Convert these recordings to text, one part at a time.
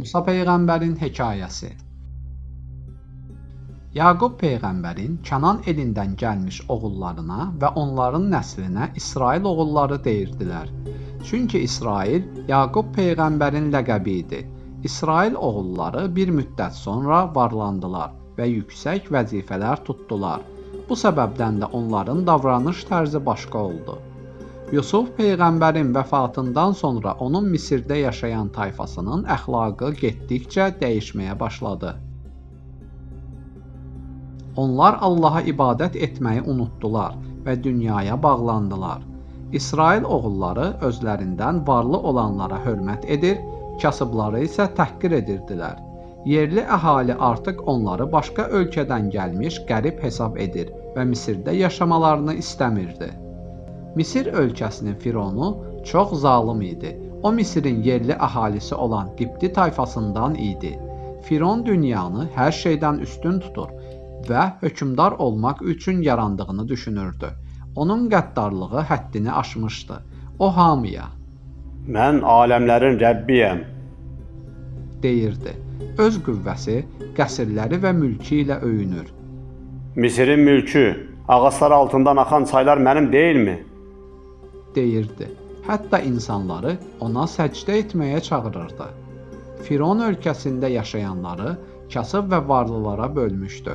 Musa peyğəmbərin hekayəsi. Yaqub peyğəmbərin Kənan elindən gəlmiş oğullarına və onların nəslinə İsrail oğulları deyirdilər. Çünki İsrail Yaqub peyğəmbərin ləqəbi idi. İsrail oğulları bir müddət sonra varlandılar və yüksək vəzifələr tutdular. Bu səbəbdən də onların davranış tərzi başqa oldu. Yusuf peyğəmbərin vəfatından sonra onun Misirdə yaşayan tayfasının əxlaqı getdikcə dəyişməyə başladı. Onlar Allaha ibadət etməyi unutdular və dünyaya bağlandılar. İsrail oğulları özlərindən varlı olanlara hörmət edir, kasıbları isə təhqir edirdilər. Yerli əhali artıq onları başqa ölkədən gəlmiş qərib hesab edir və Misirdə yaşamalarını istəmirdi. Misir ölkəsinin fironu çox zalım idi. O Misirin yerli əhalisi olan Qibti tayfasından idi. Firon dünyanı hər şeydən üstün tutur və hökmdar olmaq üçün yarandığını düşünürdü. Onun qəddarlığı həddini aşmışdı. O hamıya "Mən aləmlərin Rəbbiyəm" deyirdi. Öz qüvvəsi, qəsrləri və mülkü ilə öyünür. "Misirin mülkü, ağaclar altından axan çaylar mənim deyilmi?" deyirdi. Hətta insanları ona səcdə etməyə çağırırdı. Firon ölkəsində yaşayanları kasıb və varlılara bölmüşdü.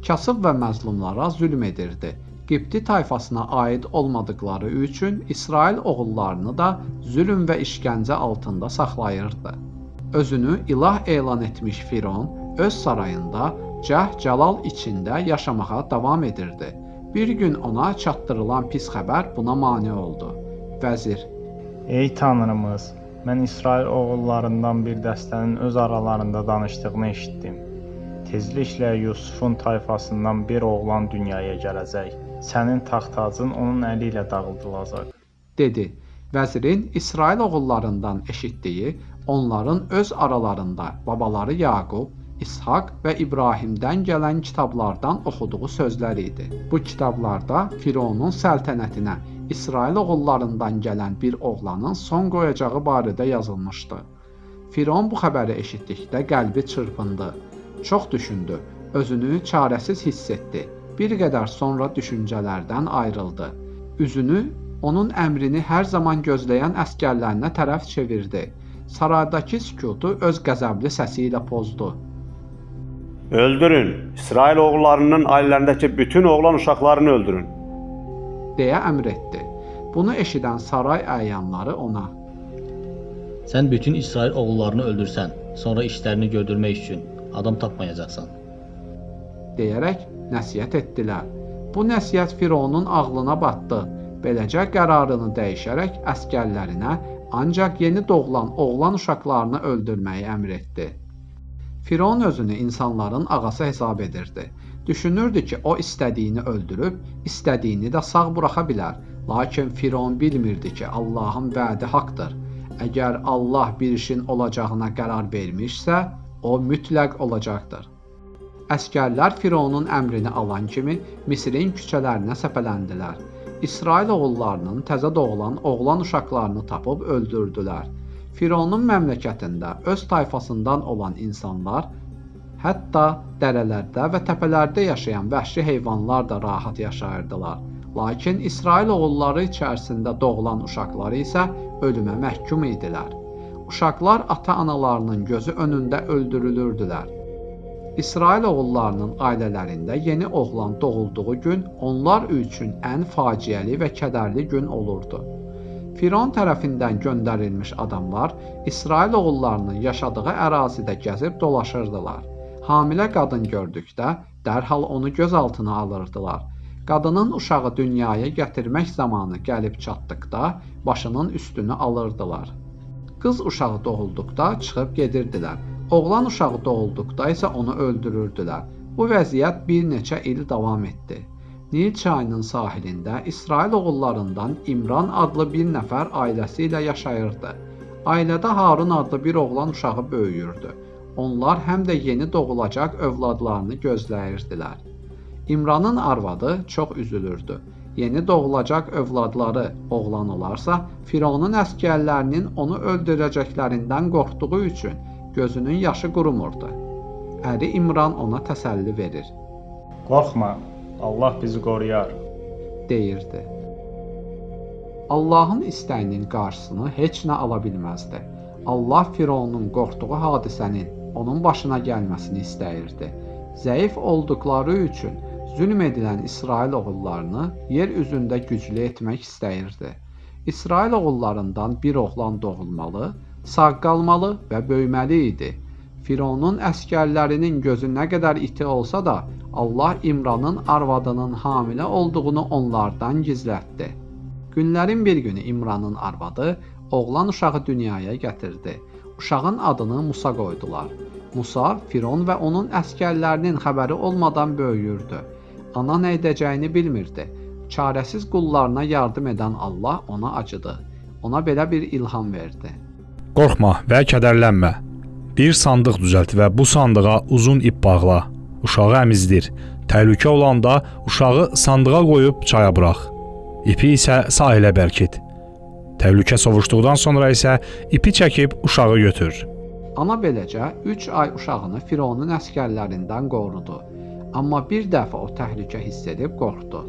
Kasıb və məzlumlara zülm edirdi. Qibti tayfasına aid olmadıqları üçün İsrail oğullarını da zülm və işgəncə altında saxlayırdı. Özünü ilah elan etmiş Firon öz sarayında cəh-cəlal içində yaşamağa davam edirdi. Bir gün ona çatdırılan pis xəbər buna mane oldu. Vəzir: "Ey Tanrımız, mən İsrail oğullarından bir dəstənin öz aralarında danışdığını eşitdim. Tezliklə Yusufun tayfasından bir oğlan dünyaya gələcək. Sənin taxt-tacın onun əli ilə dağıdılacaq" dedi. Vəzirin İsrail oğullarından eşitdiyi, onların öz aralarında babaları Yaqub, İshaq və İbrahimdən gələn kitablardan oxuduğu sözlər idi. Bu kitablarda Fironun səltənətinə İsrail oğullarından gələn bir oğlanın son qoyacağı barədə yazılmışdı. Firon bu xəbəri eşitdikdə qəlbi çırpındı. Çox düşündü, özünü çarəsiz hiss etdi. Bir qədər sonra düşüncələrdən ayrıldı. Üzünü onun əmrini hər zaman gözləyən əsgərlərinə tərəf çevirdi. Saraydakı sükutu öz qəzəbli səsi ilə pozdu. "Öldürün! İsrail oğullarının ailələrindəki bütün oğlan uşaqlarını öldürün!" deyə əmr etdi. Bunu eşidən saray əyanları ona: "Sən bütün İsrail oğullarını öldürsən, sonra işlərini gördürmək üçün adam tapmayacaqsan" deyərək nəsihət etdilər. Bu nəsihət Fironun ağlına batdı. Beləcə qərarını dəyişərək əsgərlərinə ancaq yeni doğulan oğlan uşaqlarını öldürməyi əmr etdi. Firon özünü insanların ağası hesab edirdi. Düşünürdü ki, o istədiyini öldürüb, istədiyini də sağ buraxa bilər. Lakin Firon bilmirdi ki, Allahın vədi haqdır. Əgər Allah bir işin olacağına qərar vermişsə, o mütləq olacaqdır. Əsgərlər Fironun əmrini alan kimi Misirin küçələrinə səpələndilər. İsrail oğullarının təzə doğulan oğlan uşaqlarını tapıb öldürdülər. Fironun məmləkətində öz tayfasından olan insanlar, hətta dərələrdə və təpələrdə yaşayan vəhşi heyvanlar da rahat yaşayırdılar. Lakin İsrail oğulları içərisində doğulan uşaqları isə ölümə məhkum idilər. Uşaqlar ata-analarının gözü önündə öldürülürdülər. İsrail oğullarının ailələrində yeni oğlan doğulduğu gün onlar üçün ən faciəli və kədərli gün olurdu. Firon tərəfindən göndərilmiş adamlar İsrail oğullarının yaşadığı ərazidə gəzib dolaşırdılar. Hamilə qadın gördükdə dərhal onu göz altına alırdılar. Qadının uşağı dünyaya gətirmək zamanı gəlib çatdıqda başının üstünü alırdılar. Qız uşağı doğulduqda çıxıb gedirdilər. Oğlan uşağı doğulduqda isə onu öldürürdülər. Bu vəziyyət bir neçə il davam etdi. Nil çayının sahilində İsrail oğullarından İmran adlı bir nəfər ailəsi ilə yaşayırdı. Ailədə Harun adlı bir oğlan uşağı böyüyürdü. Onlar həm də yeni doğulacaq övladlarını gözləyirdilər. İmranın arvadı çox üzülürdü. Yeni doğulacaq övladları oğlan olarsa, Fironun əsgərlərinin onu öldürəcəklərindən qorxduğu üçün Gözünün yaşı qurumurdu. Əri İmran ona təsəlli verir. Qorxma, Allah bizi qoruyar, deyirdi. Allahın istəyinin qarşısını heç nə ala bilməzdi. Allah Fironun qorxduğu hadisənin onun başına gəlməsini istəyirdi. Zəif olduqları üçün zülm edilən İsrail oğullarını yer üzündə güclü etmək istəyirdi. İsrail oğullarından bir oğlan doğulmalı, sağ qalmalı və böyüməli idi. Fironun əsgərlərinin gözü nə qədər iti olsa da, Allah İmranın arvadının hamilə olduğunu onlardan gizlətdi. Günlərin bir günü İmranın arvadı oğlan uşağı dünyaya gətirdi. Uşağın adını Musa qoydular. Musa, Firon və onun əsgərlərinin xəbəri olmadan böyüyürdü. Ana nə edəcəyini bilmirdi. Çarəsiz qullarına yardım edən Allah ona acıdı. Ona belə bir ilham verdi. Qorxma və kədərlənmə. Bir sandıq düzəlt və bu sandığa uzun ip bağla. Uşağı əmizdir. Təhlükə olanda uşağı sandığa qoyub çaya burax. İpi isə sahilə bərkit. Təhlükə sovuşduqdan sonra isə ipi çəkib uşağı götür. Ana beləcə 3 ay uşağını Fironun əsgərlərindən qorudu. Amma bir dəfə o təhlükə hiss edib qorxdu.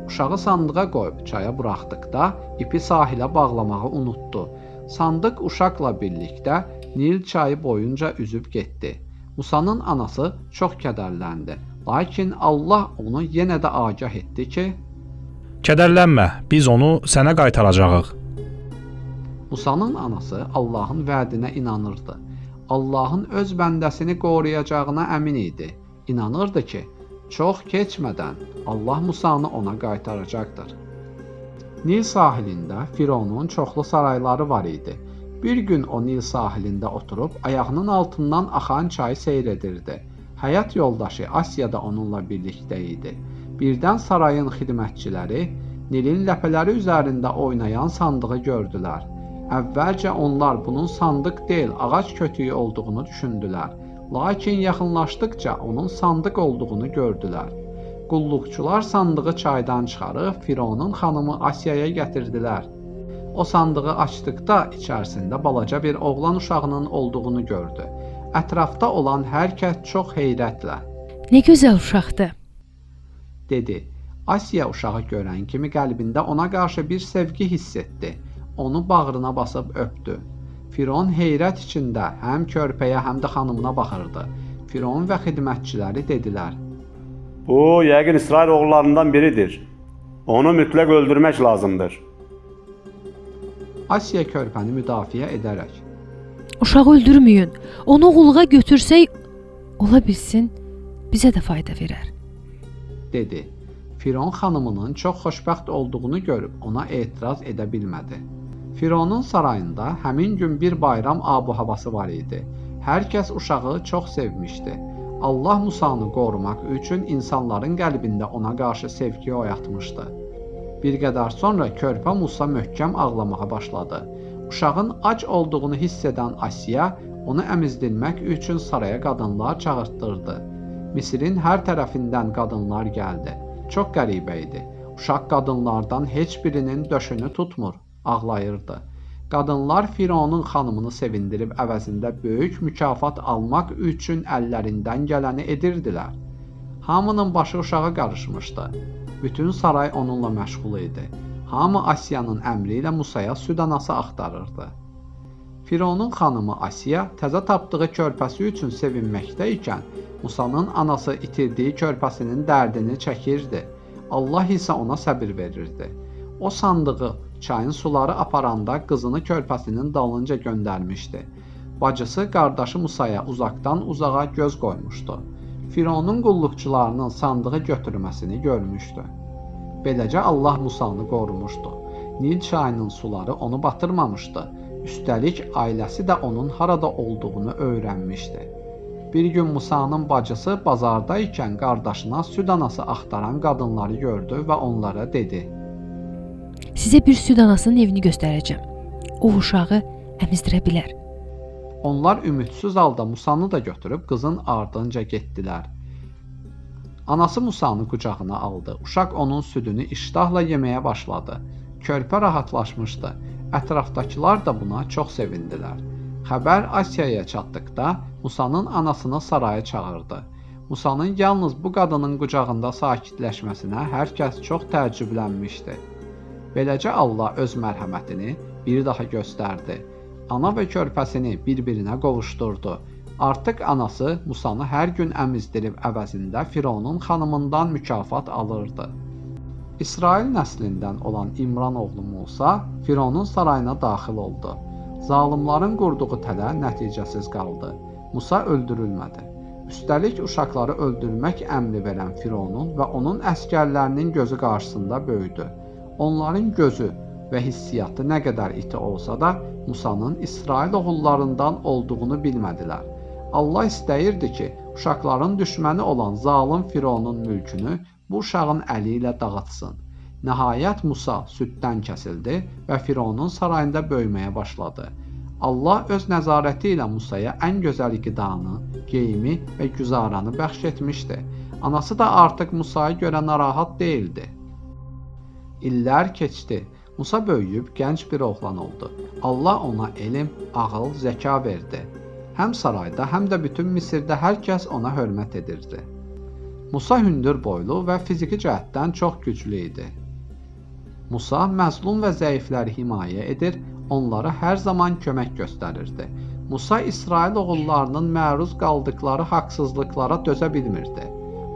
Uşağı sandığa qoyub çaya buraxdıqda ipi sahilə bağlamağı unutdu. Sandıq uşaqla birlikdə Nil çayı boyunca üzüb getdi. Musanın anası çox kədərləndi. Lakin Allah onu yenə də agah etdi ki, Kədərlənmə, biz onu sənə qaytaracağıq. Musanın anası Allahın vədinə inanırdı. Allahın öz bəndəsini qoruyacağına əmin idi. İnanırdı ki, çox keçmədən Allah Musanı ona qaytaracaqdır. Nil sahilində Fironun çoxlu sarayları var idi. Bir gün o Nil sahilində oturub ayağının altından axan çayı seyr edirdi. Həyat yoldaşı Asiya da onunla birlikdə idi. Birdən sarayın xidmətçiləri Nilin ləpələri üzərində oynayan sandığı gördülər. Əvvəlcə onlar bunun sandıq deyil, ağac kötüyü olduğunu düşündülər. Lakin yaxınlaşdıqca onun sandıq olduğunu gördülər. Qulluqçular sandığı çaydan çıxarıb Fironun xanımı Asiyaya gətirdilər. O sandığı açdıqda içərisində balaca bir oğlan uşağının olduğunu gördü. Ətrafda olan hər kəs çox heyrətlə "Nə gözəl uşaqdır," dedi. Asiya uşağı görən kimi qəlbində ona qarşı bir sevgi hiss etdi. Onu bağrına basıb öpdü. Firon heyrət içində həm körpəyə, həm də xanımına baxırdı. Firon və xidmətçiləri dedilər: "Bu yəqin İsrail oğullarından biridir. Onu mütləq öldürmək lazımdır." Asiya körpəni müdafiə edərək: "Uşağı öldürməyin. Onu oğulluğa götürsək, ola bilsin bizə də fayda verər," dedi. Firon xanımının çox xoşbəxt olduğunu görüb ona etiraz edə bilmədi. Fironun sarayında həmin gün bir bayram abu-havası var idi. Hər kəs uşağı çox sevmişdi. Allah Musanı qorumaq üçün insanların qəlbində ona qarşı sevgi oyatmışdı. Bir qədər sonra körpə Musa möhkəm ağlamağa başladı. Uşağın ac olduğunu hiss edən Asiya onu əmizdirmək üçün saraya qadınlar çağırtdırdı. Misirin hər tərəfindən qadınlar gəldi. Çox qəribə idi. Uşaq qadınlardan heç birinin döşünü tutmur, ağlayırdı. Qadınlar Fironun xanımını sevindirib əvəzində böyük mükafat almaq üçün əllərindən gələni edirdilər. Hamının başı uşağa qarışmışdı. Bütün saray onunla məşğul idi. Hamı Asiyanın əmri ilə Musaya süd anası axtarırdı. Fironun xanımı Asiya təzə tapdığı körpəsi üçün sevinməkdə ikən, Musanın anası itirdiyi körpəsinin dərdini çəkirdi. Allah isə ona səbir verirdi. O sandığı çayın suları aparanda qızını körpəsinin dalınca göndərmişdi. Bacısı qardaşı Musaya uzaqdan uzağa göz qoymuşdu. Fironun qulluqçularının sandığı götürməsini görmüşdü. Beləcə Allah Musanı qorumuşdu. Nil çayının suları onu batırmamışdı. Üstəlik ailəsi də onun harada olduğunu öyrənmişdi. Bir gün Musanın bacısı bazarda ikən qardaşına süd anası axtaran qadınları gördü və onlara dedi: "Sizə bir süd anasının evini göstərəcəm. O uşağı əmizdirə bilər." Onlar ümidsiz halda Musanı da götürüb qızın ardınca getdilər. Anası Musanı qucağına aldı. Uşaq onun südünü iştahla yeməyə başladı. Körpə rahatlaşmışdı. Ətrafdakılar da buna çox sevindilər. Xəbər Asiyaya çatdıqda Musanın anasını saraya çağırdı. Musanın yalnız bu qadının qucağında sakitləşməsinə hər kəs çox təəccüblənmişdi. Beləcə Allah öz mərhəmətini bir daha göstərdi. Ana və körpəsini bir-birinə qovuşdurdu. Artıq anası Musanı hər gün əmizdirib əvəzində Fironun xanımından mükafat alırdı. İsrail nəslindən olan İmran oğlu Musa Fironun sarayına daxil oldu. Zalimların qurduğu tələ nəticəsiz qaldı. Musa öldürülmədi. Üstəlik uşaqları öldürmək əmri verən Fironun və onun əsgərlərinin gözü qarşısında böyüdü. Onların gözü və hissiyatı nə qədər iti olsa da Musanın İsrail oğullarından olduğunu bilmədilər. Allah istəyirdi ki, uşaqların düşməni olan zalım Fironun mülkünü bu uşağın əli ilə dağıtsın. Nəhayət Musa süddən kəsildi və Fironun sarayında böyüməyə başladı. Allah öz nəzarəti ilə Musaya ən gözəl qidanı, geyimi və güzaranı bəxş etmişdi. Anası da artıq Musaya görə narahat deyildi. İllər keçdi. Musa böyüyüb gənc bir oğlan oldu. Allah ona elm, ağıl, zəka verdi. Həm sarayda, həm də bütün Misirdə hər kəs ona hörmət edirdi. Musa hündür boylu və fiziki cəhətdən çox güclü idi. Musa məzlum və zəifləri himayə edir, onlara hər zaman kömək göstərirdi. Musa İsrail oğullarının məruz qaldıqları haqsızlıqlara dözə bilmirdi.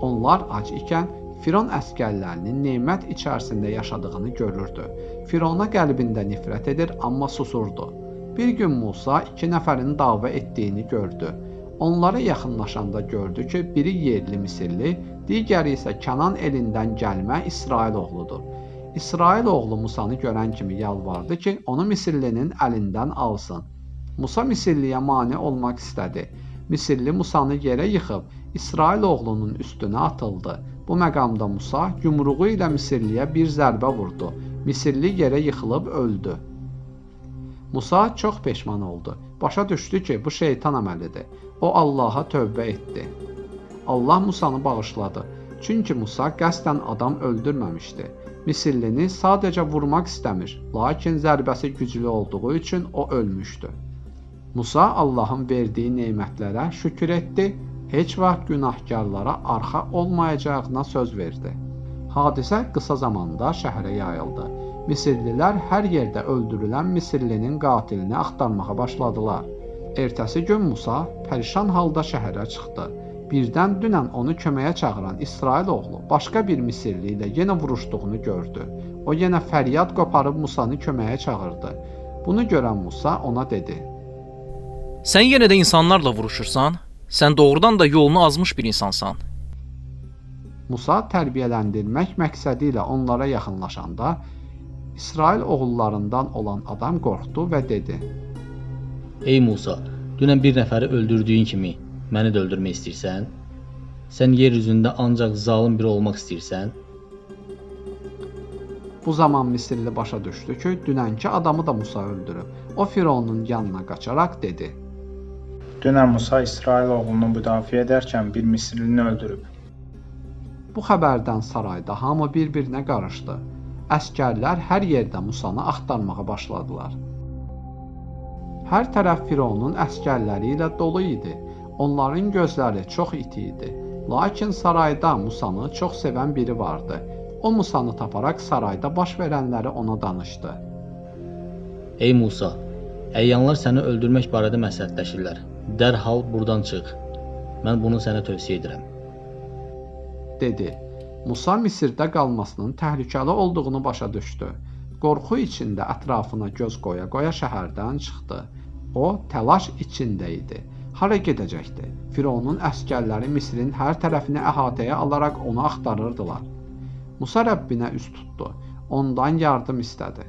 Onlar ac ikən Firon əsgərlərinin nemət içərisində yaşadığını görürdü. Firona qəlbində nifrət edir, amma susurdu. Bir gün Musa iki nəfərin dava etdiyini gördü. Onlara yaxınlaşanda gördü ki, biri yerli Misirli, digəri isə Kənan elindən gəlmə İsrail oğludur. İsrail oğlu Musanı görən kimi yalvardı ki, onu Misirlinin əlindən alsın. Musa Misirliyə mane olmaq istədi. Misirli Musanı yerə yıxıb İsrail oğlunun üstünə atıldı. Bu məqamda Musa yumruğu ilə Misirliyə bir zərbə vurdu. Misirli yerə yıxılıb öldü. Musa çox peşman oldu. Başa düşdü ki, bu şeytan əməlidir. O Allaha tövbə etdi. Allah Musanı bağışladı. Çünki Musa qəsdən adam öldürməmişdi. Misirlini sadəcə vurmaq istəmiş, lakin zərbəsi güclü olduğu üçün o ölmüşdü. Musa Allahın verdiyi nemətlərə şükür etdi, heç vaxt günahkarlara arxa olmayacağına söz verdi. Hadisə qısa zamanda şəhərə yayıldı. Misirlilər hər yerdə öldürülən Misirlinin qatilini axtarmağa başladılar. Ertəsi gün Musa pərişan halda şəhərə çıxdı. Birdən dünən onu köməyə çağıran İsrail oğlu başqa bir Misirli ilə yenə vuruşduğunu gördü. O yenə fəryad qoparıb Musanı köməyə çağırdı. Bunu görən Musa ona dedi: Sən yenə də insanlarla vuruşursan? Sən doğrudan da yolunu azmış bir insansan. Musa tərbiyələndirmək məqsədi ilə onlara yaxınlaşanda İsrail oğullarından olan adam qorxdu və dedi: Ey Musa, dünən bir nəfəri öldürdüyün kimi məni də öldürmək istəyirsən? Sən yer üzündə ancaq zalım biri olmaq istəyirsən? Bu zaman Misirli başa düşdü ki, dünənki adamı da Musa öldürüb. O Fironun yanına qaçaraq dedi: Dünən Musa İsrail oğlunu müdafiə edərkən bir Misirlini öldürüb. Bu xəbərdən sarayda hamı bir-birinə qarışdı. Əsgərlər hər yerdə Musanı axtarmağa başladılar. Hər tərəf Fironun əsgərləri ilə dolu idi. Onların gözləri çox iti idi. Lakin sarayda Musanı çox sevən biri vardı. O Musanı taparaq sarayda baş verənləri ona danışdı. Ey Musa, əyanlar səni öldürmək barədə məsləhətləşirlər. Dərhal burdan çıx. Mən bunu sənə tövsiyə edirəm, dedi. Musa Misirdə qalmasının təhlükəli olduğunu başa düşdü. Qorxu içində ətrafına göz qoya-qoya şəhərdən çıxdı. O təlaş içində idi. Hara gedəcəkdi? Fironun əsgərləri Misrin hər tərəfini əhatəyə alaraq onu axtarırdılar. Musa Rəbbinə üz tutdu. Ondan yardım istədi.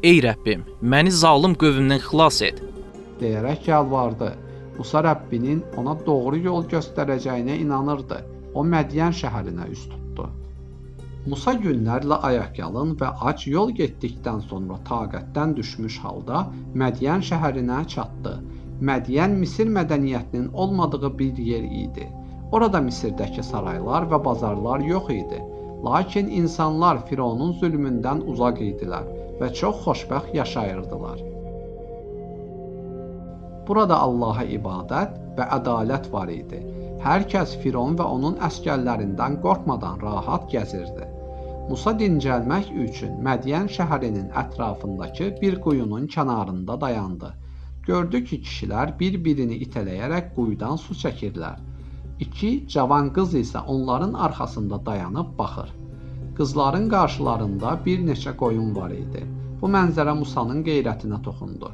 Ey Rəbbim, məni zalım qövmdən xilas et, deyərək yalvardı. Musa Rəbbinin ona doğru yol göstərəcəyinə inanırdı. O Mədyan şəhərinə üz tutdu. Musa günlərlə ayaqyalın və ac yol getdikdən sonra taqətdən düşmüş halda Mədyan şəhərinə çatdı. Mədyan Misir mədəniyyətinin olmadığı bir yer idi. Orada Misirdəki saraylar və bazarlar yox idi. Lakin insanlar Fironun zülmündən uzaq idilər və çox xoşbəxt yaşayırdılar. Burada Allaha ibadət və ədalət var idi. Hər kəs Firon və onun əsgərlərindən qorxmadan rahat gəzirdi. Musa dincəlmək üçün Mədyan şəhərinin ətrafındakı bir quyunun kənarında dayandı. Gördü ki, kişilər bir-birini itələyərək quyudan su çəkirlər. İki cavan qız isə onların arxasında dayanıb baxır. Qızların qarşılarında bir neçə qoyun var idi. Bu mənzərə Musanın qeyrətinə toxundu.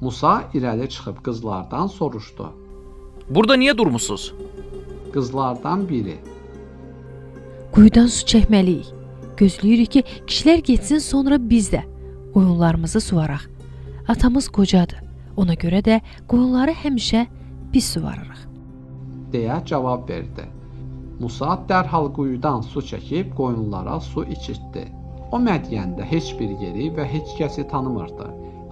Musa irəli çıxıb qızlardan soruşdu. Burada niyə durmusunuz? Qızlardan biri: Quyudan su çəkməliyik. Gözləyirik ki, kişilər getsin, sonra biz də qoyunlarımızı suvaraq. Atamız qocadır. Ona görə də qoyunları həmişə biz suvarırıq. Deyə cavab verdi. Musa dərhal quyudan su çəkib qoyunlara su içirtdi. O Mədyəndə heç bir yeri və heç kəsi tanımırdı.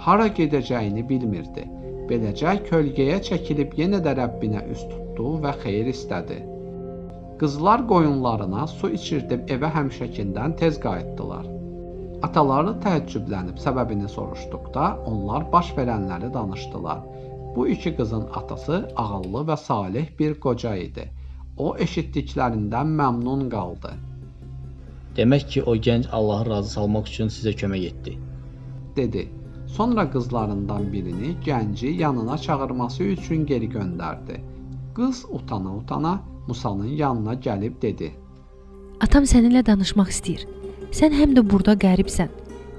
Hara gedəcəyini bilmirdi. Beləcə kölgəyə çəkilib yenə də Rəbbinə üz tutdu və xeyir istədi. Qızlar qoyunlarına su içirdib evə həmişəkindən tez qayıtdılar. Ataları təəccüblənib səbəbini soruşduqda onlar baş verənləri danışdılar. Bu iki qızın atası ağıllı və salih bir qoca idi. O eşitdiklərindən məmnun qaldı. Demək ki, o gənc Allahı razı salmaq üçün sizə kömək etdi. Dedi. Sonra qızlarından birini gənci yanına çağırması üçün geri göndərdi. Qız utana-utana Musanın yanına gəlib dedi: Atam səninlə danışmaq istəyir. Sən həm də burada qəribsən.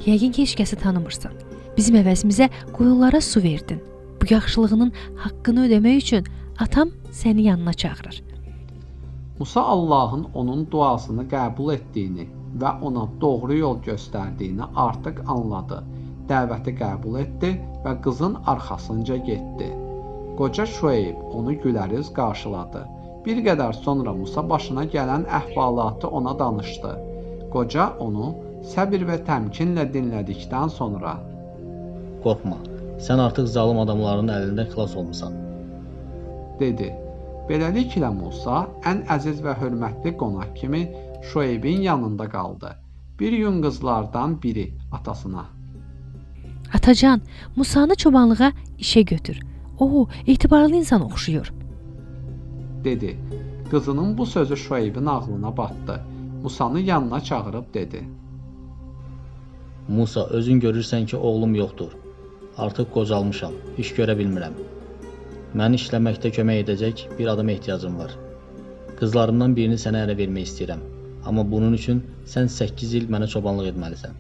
Yəqin ki, heç kəsi tanımırsan. Bizim əvəzimizə qoyunlara su verdin. Bu yaxşılığının haqqını ödəmək üçün atam səni yanına çağırır. Musa Allahın onun duasını qəbul etdiyini və ona doğru yol göstərdiyini artıq anladı. Dəvəti qəbul etdi və qızın arxasınca getdi. Qoca Şueyb onu güləriz qarşıladı. Bir qədər sonra Musa başına gələn əhvalatı ona danışdı. Qoca onu səbir və təmkinlə dinlədikdən sonra: Qorxma, sən artıq zalım adamların əlindən xilas olmusan. Dedi. Beləliklə Musa ən əziz və hörmətli qonaq kimi Şueybin yanında qaldı. Bir gün qızlardan biri atasına: Atacan, Musanı çobanlığa işə götür. O, etibarlı insan oxşuyur. Dedi. Qızının bu sözü Şueybin ağlına batdı. Musanı yanına çağırıb dedi: Musa, özün görürsən ki, oğlum yoxdur. Artıq qocalmışam, iş görə bilmirəm. Məni işləməkdə kömək edəcək bir adama ehtiyacım var. Qızlarımdan birini sənə ərə vermək istəyirəm. Amma bunun üçün sən 8 il mənə çobanlıq etməlisən.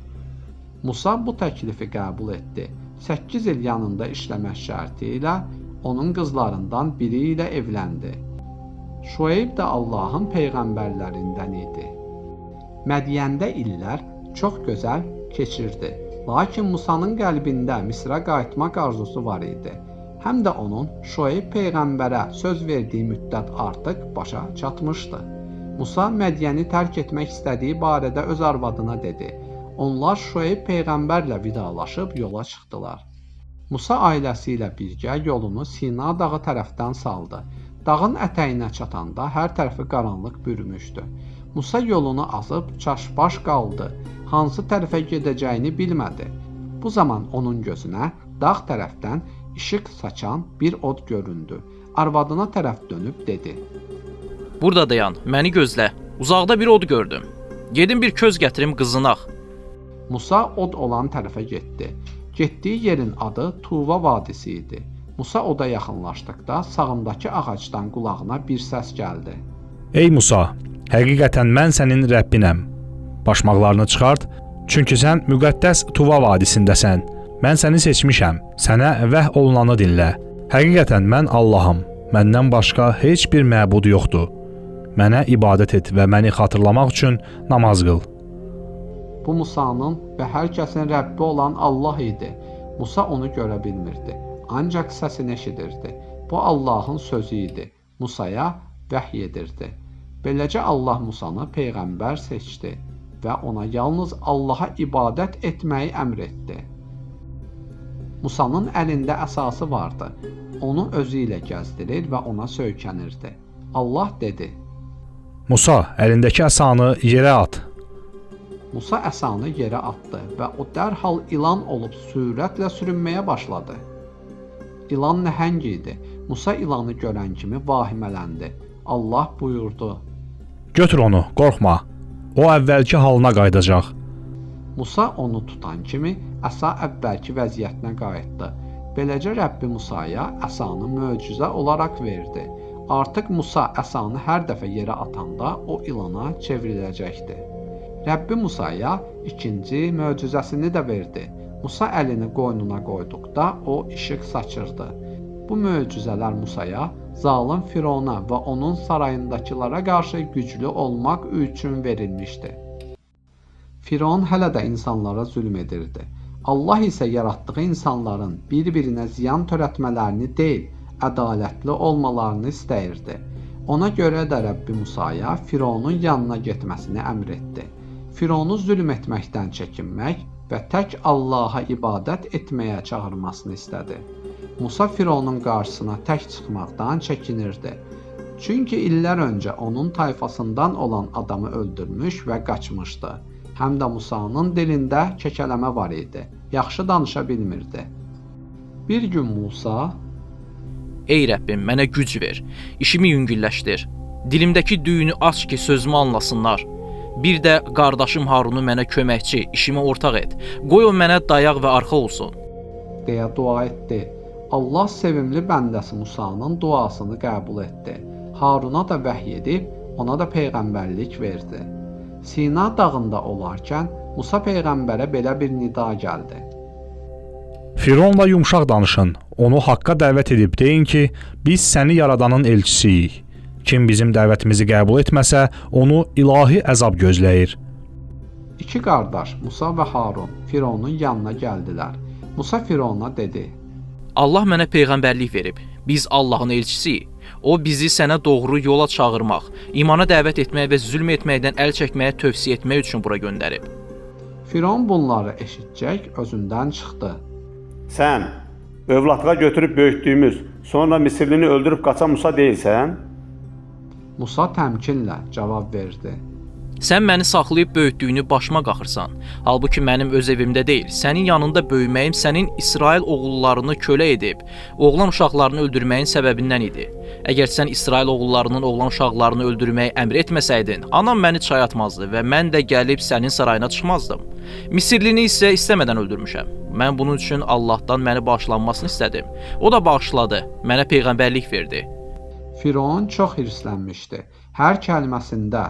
Musa bu təklifi qəbul etdi. 8 il yanında işləmək şərti ilə onun qızlarından biri ilə evləndi. Şueyb də Allahın peyğəmbərlərindən idi. Mədyəndə illər çox gözəl keçirdi. Lakin Musanın qəlbində Misrə qayıtmaq arzusu var idi. Həm də onun Şueyb peyğəmbərə söz verdiyi müddət artıq başa çatmışdı. Musa Mədyəni tərk etmək istədiyi barədə öz arvadına dedi. Onlar Şueyb peyğəmbərlə vidalaşıb yola çıxdılar. Musa ailəsi ilə birgə yolunu Sina dağı tərəfdən saldı. Dağın ətəyinə çatanda hər tərəfi qaranlıq bürümüşdü. Musa yolunu azıb çaşbaş qaldı. Hansı tərəfə gedəcəyini bilmədi. Bu zaman onun gözünə dağ tərəfdən işıq saçan bir od göründü. Arvadına tərəf dönüb dedi: Burada dayan, məni gözlə. Uzaqda bir od gördüm. Gedim bir köz gətirim qızınaq. Musa od olan tərəfə getdi. Getdiyi yerin adı Tuva vadisi idi. Musa oda yaxınlaşdıqda sağındakı ağacdan qulağına bir səs gəldi. Ey Musa, həqiqətən mən sənin Rəbbinəm. Başmaqlarını çıxart, çünki sən müqəddəs Tuva vadisindəsən. Mən səni seçmişəm. Sənə vəhy olunanı dinlə. Həqiqətən mən Allaham. Məndən başqa heç bir məbud yoxdur. Mənə ibadət et və məni xatırlamaq üçün namaz qıl. Bu Musanın və hər kəsin Rəbbi olan Allah idi. Musa onu görə bilmirdi. Ancaq səsini eşidirdi. Bu Allahın sözü idi. Musaya vəhy edirdi. Beləcə Allah Musanı peyğəmbər seçdi və ona yalnız Allaha ibadət etməyi əmr etdi. Musanın əlində əsası vardı. Onu özü ilə gəzdirir və ona söykənirdi. Allah dedi: Musa, əlindəki əsanı yerə at. Musa əsanı yerə atdı və o dərhal ilan olub sürətlə sürünməyə başladı. İlan nəhəng idi. Musa ilanı görən kimi vahimələndi. Allah buyurdu: Götür onu, qorxma. O əvvəlki halına qayıdacaq. Musa onu tutan kimi əsa əvvəlki vəziyyətinə qayıtdı. Beləcə Rəbbi Musaya əsanı möcüzə olaraq verdi. Artıq Musa əsanı hər dəfə yerə atanda o ilana çevriləcəkdi. Rəbbi Musaya ikinci möcüzəsini də verdi. Musa əlini qoynuna qoyduqda o işıq saçırdı. Bu möcüzələr Musaya zalım Firona və onun sarayındakılara qarşı güclü olmaq üçün verilmişdi. Firon hələ də insanlara zülm edirdi. Allah isə yaratdığı insanların bir-birinə ziyan törətmələrini deyil, ədalətli olmalarını istəyirdi. Ona görə də Rəbbi Musaya Fironun yanına getməsini əmr etdi. Fironu zülm etməkdən çəkinmək və tək Allaha ibadət etməyə çağırmasını istədi. Musa Fironun qarşısına tək çıxmaqdan çəkinirdi. Çünki illər öncə onun tayfasından olan adamı öldürmüş və qaçmışdı. Həm də Musanın dilində kəkələmə var idi. Yaxşı danışa bilmirdi. Bir gün Musa: Ey Rəbbim, mənə güc ver, işimi yüngülləşdir. Dilimdəki düyünü aç ki, sözümü anlasınlar. Bir də qardaşım Harunu mənə köməkçi, işimə ortaq et. Qoy o mənə dayaq və arxa olsun, deyə dua etdi. Allah sevimli bəndəsi Musanın duasını qəbul etdi. Haruna da vəhy edib, ona da peyğəmbərlik verdi. Sina dağında olarkən Musa peyğəmbərə belə bir nida gəldi. Fironla yumşaq danışın. Onu haqqa dəvət edib deyin ki, biz səni yaradanın elçisiyik. Kim bizim dəvətimizi qəbul etməsə, onu ilahi əzab gözləyir. İki qardaş Musa və Harun Fironun yanına gəldilər. Musa Firona dedi: Allah mənə peyğəmbərlik verib. Biz Allahın elçisiyik. O bizi sənə doğru yola çağırmaq, imana dəvət etmək və zülm etməkdən əl çəkməyə tövsiyə etmək üçün bura göndərib. Firon bunları eşitcək özündən çıxdı. Sən övladlığa götürüb böyütdüyümüz, sonra Misirlini öldürüb qaçan Musa deyilsən? Musa təmkinlə cavab verdi. Sən məni saxlayıb böyütdüyünü başıma qaxırsan. Halbuki mənim öz evimdə deyil, sənin yanında böyüməyim sənin İsrail oğullarını kölə edib, oğlan uşaqlarını öldürməyin səbəbindən idi. Əgər sən İsrail oğullarının oğlan uşaqlarını öldürməyi əmr etməsəydin, anam məni çaya atmazdı və mən də gəlib sənin sarayına çıxmazdım. Misirlini isə istəmədən öldürmüşəm. Mən bunun üçün Allahdan məni bağışlanmasını istədim. O da bağışladı, mənə peyğəmbərlik verdi. Firon çox hirslənmişdi. Hər kəlməsində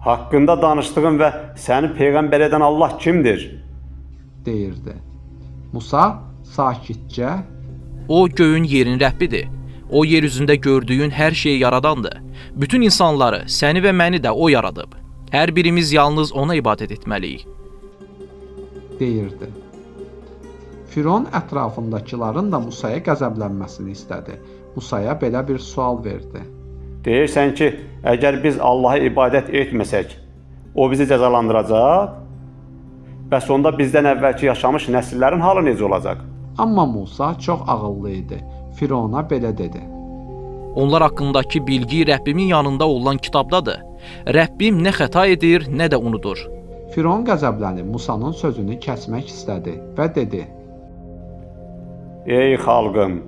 Haqqında danışdığın və səni peyğəmbər edən Allah kimdir? deyirdi. Musa sakitcə: O göyün yerin Rəbbidir. O yer üzündə gördüyün hər şeyi yaradandır. Bütün insanları, səni və məni də o yaradıb. Hər birimiz yalnız ona ibadət etməliyik, deyirdi. Firon ətrafındakıların da Musaya qəzəblənməsini istədi. Musaya belə bir sual verdi. Deyirsən ki, əgər biz Allaha ibadət etməsək, o bizi cəzalandıracaq? Bəs onda bizdən əvvəlki yaşamış nəsillərin halı necə olacaq? Amma Musa çox ağıllı idi. Firona belə dedi: Onlar haqqındakı bilgi Rəbbimin yanında olan kitabdadır. Rəbbim nə xəta edir, nə də unudur. Firon qəzəblənib Musanın sözünü kəsmək istədi və dedi: Ey xalqım,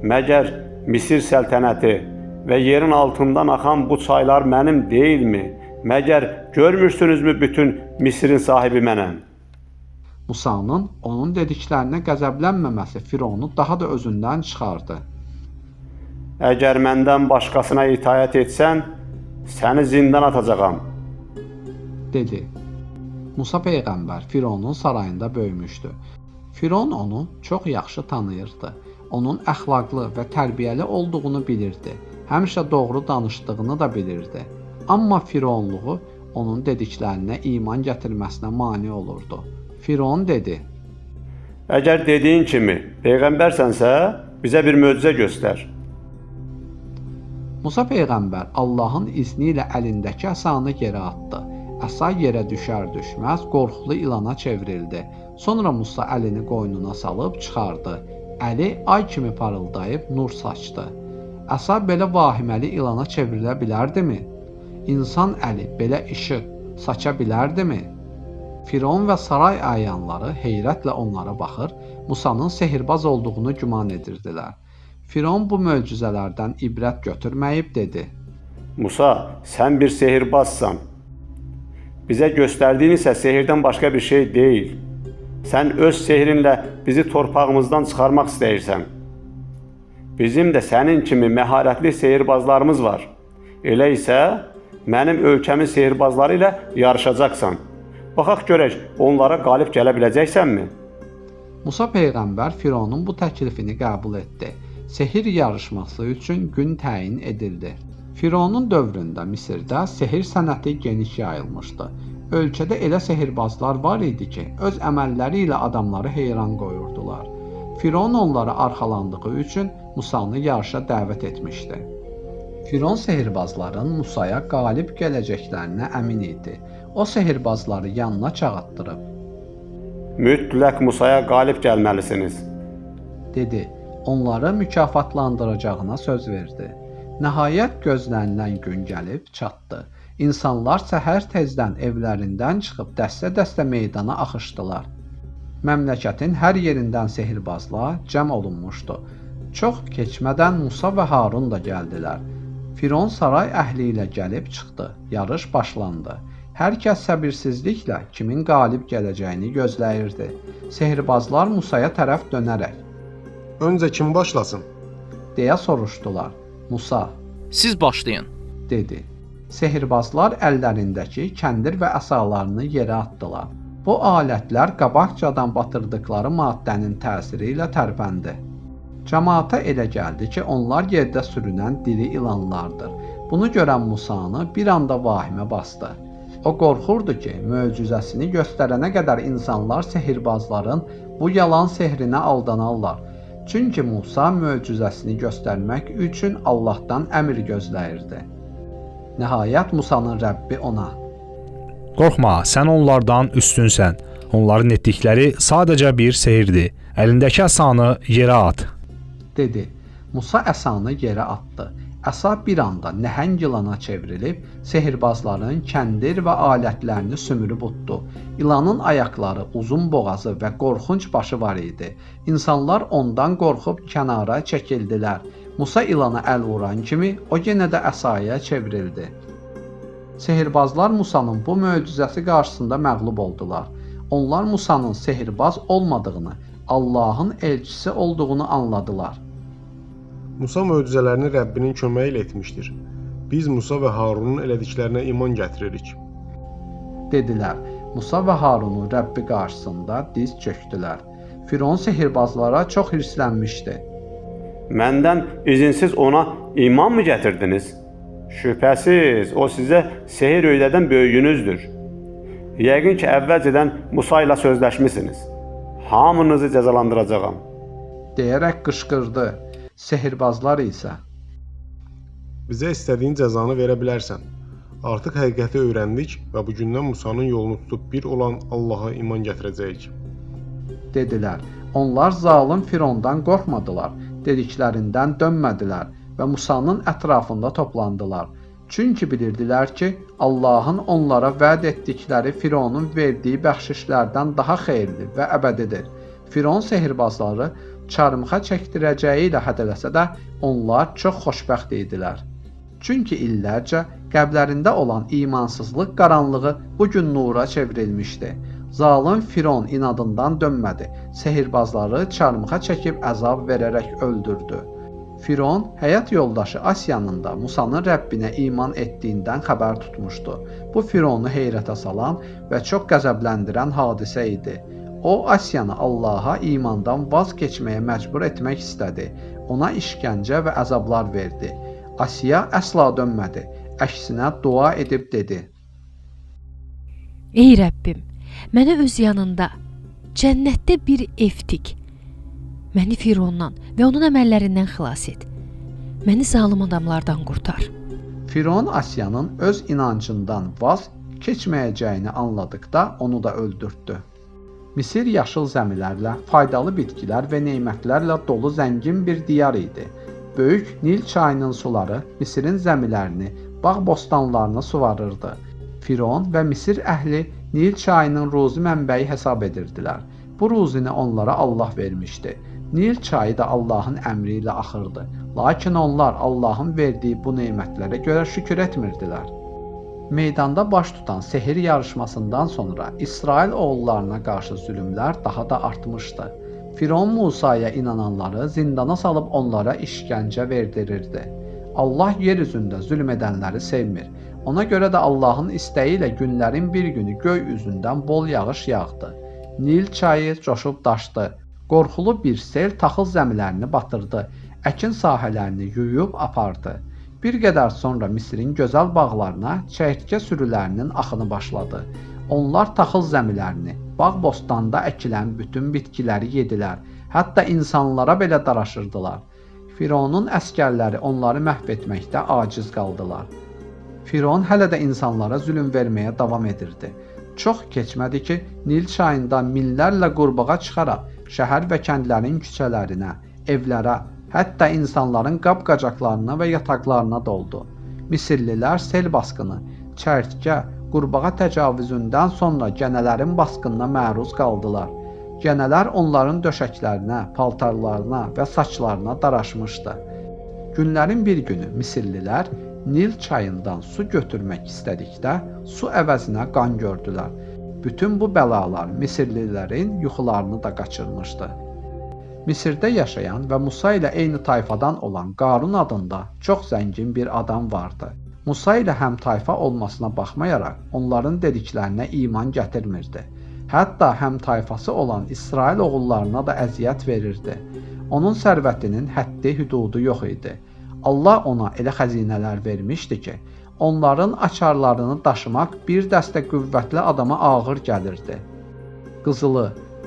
məgər Misir səltənəti və yerin altından axan bu çaylar mənim deyilmi? Məgər görmürsünüzmü bütün Misirin sahibi mənəm? Musanın onun dediklərinə qəzəblənməməsi Fironu daha da özündən çıxardı. Əgər məndən başqasına itaət etsən, səni zindan atacağam, dedi. Musa peyğəmbər Fironun sarayında böyümüşdü. Firon onu çox yaxşı tanıyırdı. Onun əxlaqlı və tərbiyəli olduğunu bilirdi. Həmişə doğru danışdığını da bilirdi. Amma Fironluğu onun dediklərinə iman gətirməsinə mane olurdu. Firon dedi: Əgər dediyin kimi peyğəmbərsənsə, bizə bir möcüzə göstər. Musa peyğəmbər Allahın izni ilə əlindəki əsanı yerə atdı. Əsa yerə düşər-düşməz qorxulu ilana çevrildi. Sonra Musa əlini qoynuna salıb çıxardı. Əli ay kimi parıldayıb nur saçdı. Əsa belə vahiməli ilana çevrilə bilərdimi? İnsan əli belə işıq saça bilərdimi? Firon və saray əyanları heyrətlə onlara baxır, Musanın sehirbaz olduğunu güman edirdilər. Firon bu möcüzələrdən ibrət götürməyib dedi: Musa, sən bir sehirbazsan. Bizə göstərdiyin isə sehirdən başqa bir şey deyil. Sən öz sehrinlə bizi torpağımızdan çıxarmaq istəyirsən. Bizim də sənin kimi məharətli sehirbazlarımız var. Elə isə mənim ölkəmin sehirbazları ilə yarışacaqsan. Baxaq görək, onlara qalib gələ biləcəksənmi? Musa peyğəmbər Fironun bu təklifini qəbul etdi. Sehir yarışması üçün gün təyin edildi. Fironun dövründə Misirdə sehir sənəti geniş yayılmışdı. Ölkədə elə sehirbazlar var idi ki, öz əməlləri ilə adamları heyran qoyurdular. Firon onlara arxalandığı üçün Musanı yarışa dəvət etmişdi. Firon sehirbazların Musaya qalib gələcəklərinə əmin idi. O sehirbazları yanına çağırtdırıb Mütləq Musaya qalib gəlməlisiniz, dedi. Onları mükafatlandıracağına söz verdi. Nəhayət gözlənilən gün gəlib çatdı. İnsanlar səhər tezdən evlərindən çıxıb dəstə-dəstə meydana axışdılar. Məmləkətin hər yerindən sehirbazlar cəm olunmuşdu. Çox keçmədən Musa və Harun da gəldilər. Firon saray əhli ilə gəlib çıxdı. Yarış başlandı. Hər kəs səbirsizliklə kimin qalib gələcəyini gözləyirdi. Sehirbazlar Musaya tərəf dönərək Öncə kim başlasın? deyə soruşdular. Musa Siz başlayın. dedi. Sehirbazlar əllərindəki kəndir və əsalarını yerə atdılar. Bu alətlər qabaqcadan batırdıqları maddənin təsiri ilə tərpəndi. Camaata elə gəldi ki, onlar yerdə sürünən diri ilanlardır. Bunu görən Musanı bir anda vahimə bastı. O qorxurdu ki, möcüzəsini göstərənə qədər insanlar sehirbazların bu yalan sehrinə aldanarlar. Çünki Musa möcüzəsini göstərmək üçün Allahdan əmr gözləyirdi. Nəhayət Musanın Rəbbi ona: Qorxma, sən onlardan üstünsən. Onların etdikləri sadəcə bir sehirdir. Əlindəki əsanı yerə at. Dedi. Musa əsanı yerə atdı. Əsa bir anda nəhəng ilana çevrilib, sehirbazların kəndir və alətlərini sümürüb utdu. İlanın ayaqları, uzun boğazı və qorxunc başı var idi. İnsanlar ondan qorxub kənara çəkildilər. Musa ilana əl vuran kimi o yenə də əsaya çevrildi. Sehirbazlar Musanın bu möcüzəsi qarşısında məğlub oldular. Onlar Musanın sehirbaz olmadığını, Allahın elçisi olduğunu anladılar. Musa möcüzələrini Rəbbinin köməyi ilə etmişdir. Biz Musa və Harunun elədiklərinə iman gətiririk. Dedilər. Musa və Harunun Rəbbi qarşısında diz çökdülər. Firon sehirbazlara çox hirslənmişdi. Məndən izinsiz ona iman mı gətirdiniz? Şübhəsiz, o sizə sehir öyrədən böyüyünüzdür. Yəqin ki, əvvəlcədən Musa ilə sözləşmisiniz. Hamınızı cəzalandıracağam, deyərək qışqırdı. Sehirbazlar isə Bizə istədiyin cəzanı verə bilərsən. Artıq həqiqəti öyrəndik və bu gündən Musanın yolunu tutub bir olan Allaha iman gətirəcəyik. Dedilər. Onlar zalım Firondan qorxmadılar, dediklərindən dönmədilər və Musanın ətrafında toplandılar. Çünki bilirdilər ki, Allahın onlara vəd etdikləri Fironun verdiyi bəxşişlərdən daha xeyirli və əbədidir. Firon sehirbazları çarmıxa çəkdirəcəyi ilə hədələsə də, onlar çox xoşbəxt idilər. Çünki illərcə qəlblərində olan imansızlıq qaranlığı bu gün nura çevrilmişdi. Zalım Firon inadından dönmədi. Sehirbazları çarmıxa çəkib əzab verərək öldürdü. Firon həyat yoldaşı Asiyanın da Musanın Rəbbinə iman etdiyindən xəbər tutmuşdu. Bu Fironu heyrətə salan və çox qəzəbləndirən hadisə idi. O Asiyanı Allaha imandan vaz keçməyə məcbur etmək istədi. Ona işgəncə və əzablar verdi. Asiya əsla dönmədi. Əksinə dua edib dedi: Ey Rəbbim, mənə öz yanında cənnətdə bir ev tik. Məni Firondan və onun əməllərindən xilas et. Məni zalım adamlardan qurtar. Firon Asiyanın öz inancından vaz keçməyəcəyini anladıqda onu da öldürtdü. Misir yaşıl zəmilərlə, faydalı bitkilər və nemətlərlə dolu zəngin bir diyar idi. Böyük Nil çayının suları Misirin zəmilərini, bağ-bostanlarını suvarırdı. Firon və Misir əhli Nil çayının ruzi mənbəyi hesab edirdilər. Bu ruzini onlara Allah vermişdi. Nil çayı da Allahın əmri ilə axırdı. Lakin onlar Allahın verdiyi bu nemətlərə görə şükür etmirdilər. Meydanda baş tutan sehir yarışmasından sonra İsrail oğullarına qarşı zülmlər daha da artmışdı. Firon Musaya inananları zindana salıb onlara işgəncə verdirirdi. Allah yer üzündə zülm edənləri sevmir. Ona görə də Allahın istəyi ilə günlərin bir günü göy üzündən bol yağış yağdı. Nil çayı coşub daşdı. Qorxulu bir sel taxıl zəmilərini batırdı. Əkin sahələrini yuyub apardı. Bir qədər sonra Misirin gözəl bağlarına çəyirtkə sürülərinin axını başladı. Onlar taxıl zəmilərini, bağ-bostanda əkilən bütün bitkiləri yedilər. Hətta insanlara belə daraşırdılar. Fironun əsgərləri onları məhv etməkdə aciz qaldılar. Firon hələ də insanlara zülm verməyə davam edirdi. Çox keçmədi ki, Nil çayından minlərlə qurbağa çıxaraq şəhər və kəndlərin küçələrinə, evlərə, hətta insanların qab-qacaqlarına və yataqlarına doldu. Misirlilər sel basqını, çərtkə, qurbağa təcavüzündən sonra gənələrin basqınına məruz qaldılar. Gənələr onların döşəklərinə, paltarlarına və saçlarına daraşmışdı. Günlərin bir günü Misirlilər Nil çayından su götürmək istədikdə su əvəzinə qan gördülər. Bütün bu bəlalar Misirlilərin yuxularını da qaçırmışdı. Misirdə yaşayan və Musa ilə eyni tayfadan olan Qarun adında çox zəngin bir adam vardı. Musa ilə həm tayfa olmasına baxmayaraq onların dediklərinə iman gətirmirdi. Hətta həm tayfası olan İsrail oğullarına da əziyyət verirdi. Onun sərvətinin həddi hüdudu yox idi. Allah ona elə xəzinələr vermişdi ki, onların açarlarını daşımaq bir dəstə qüvvətli adama ağır gəlirdi. Qızılı,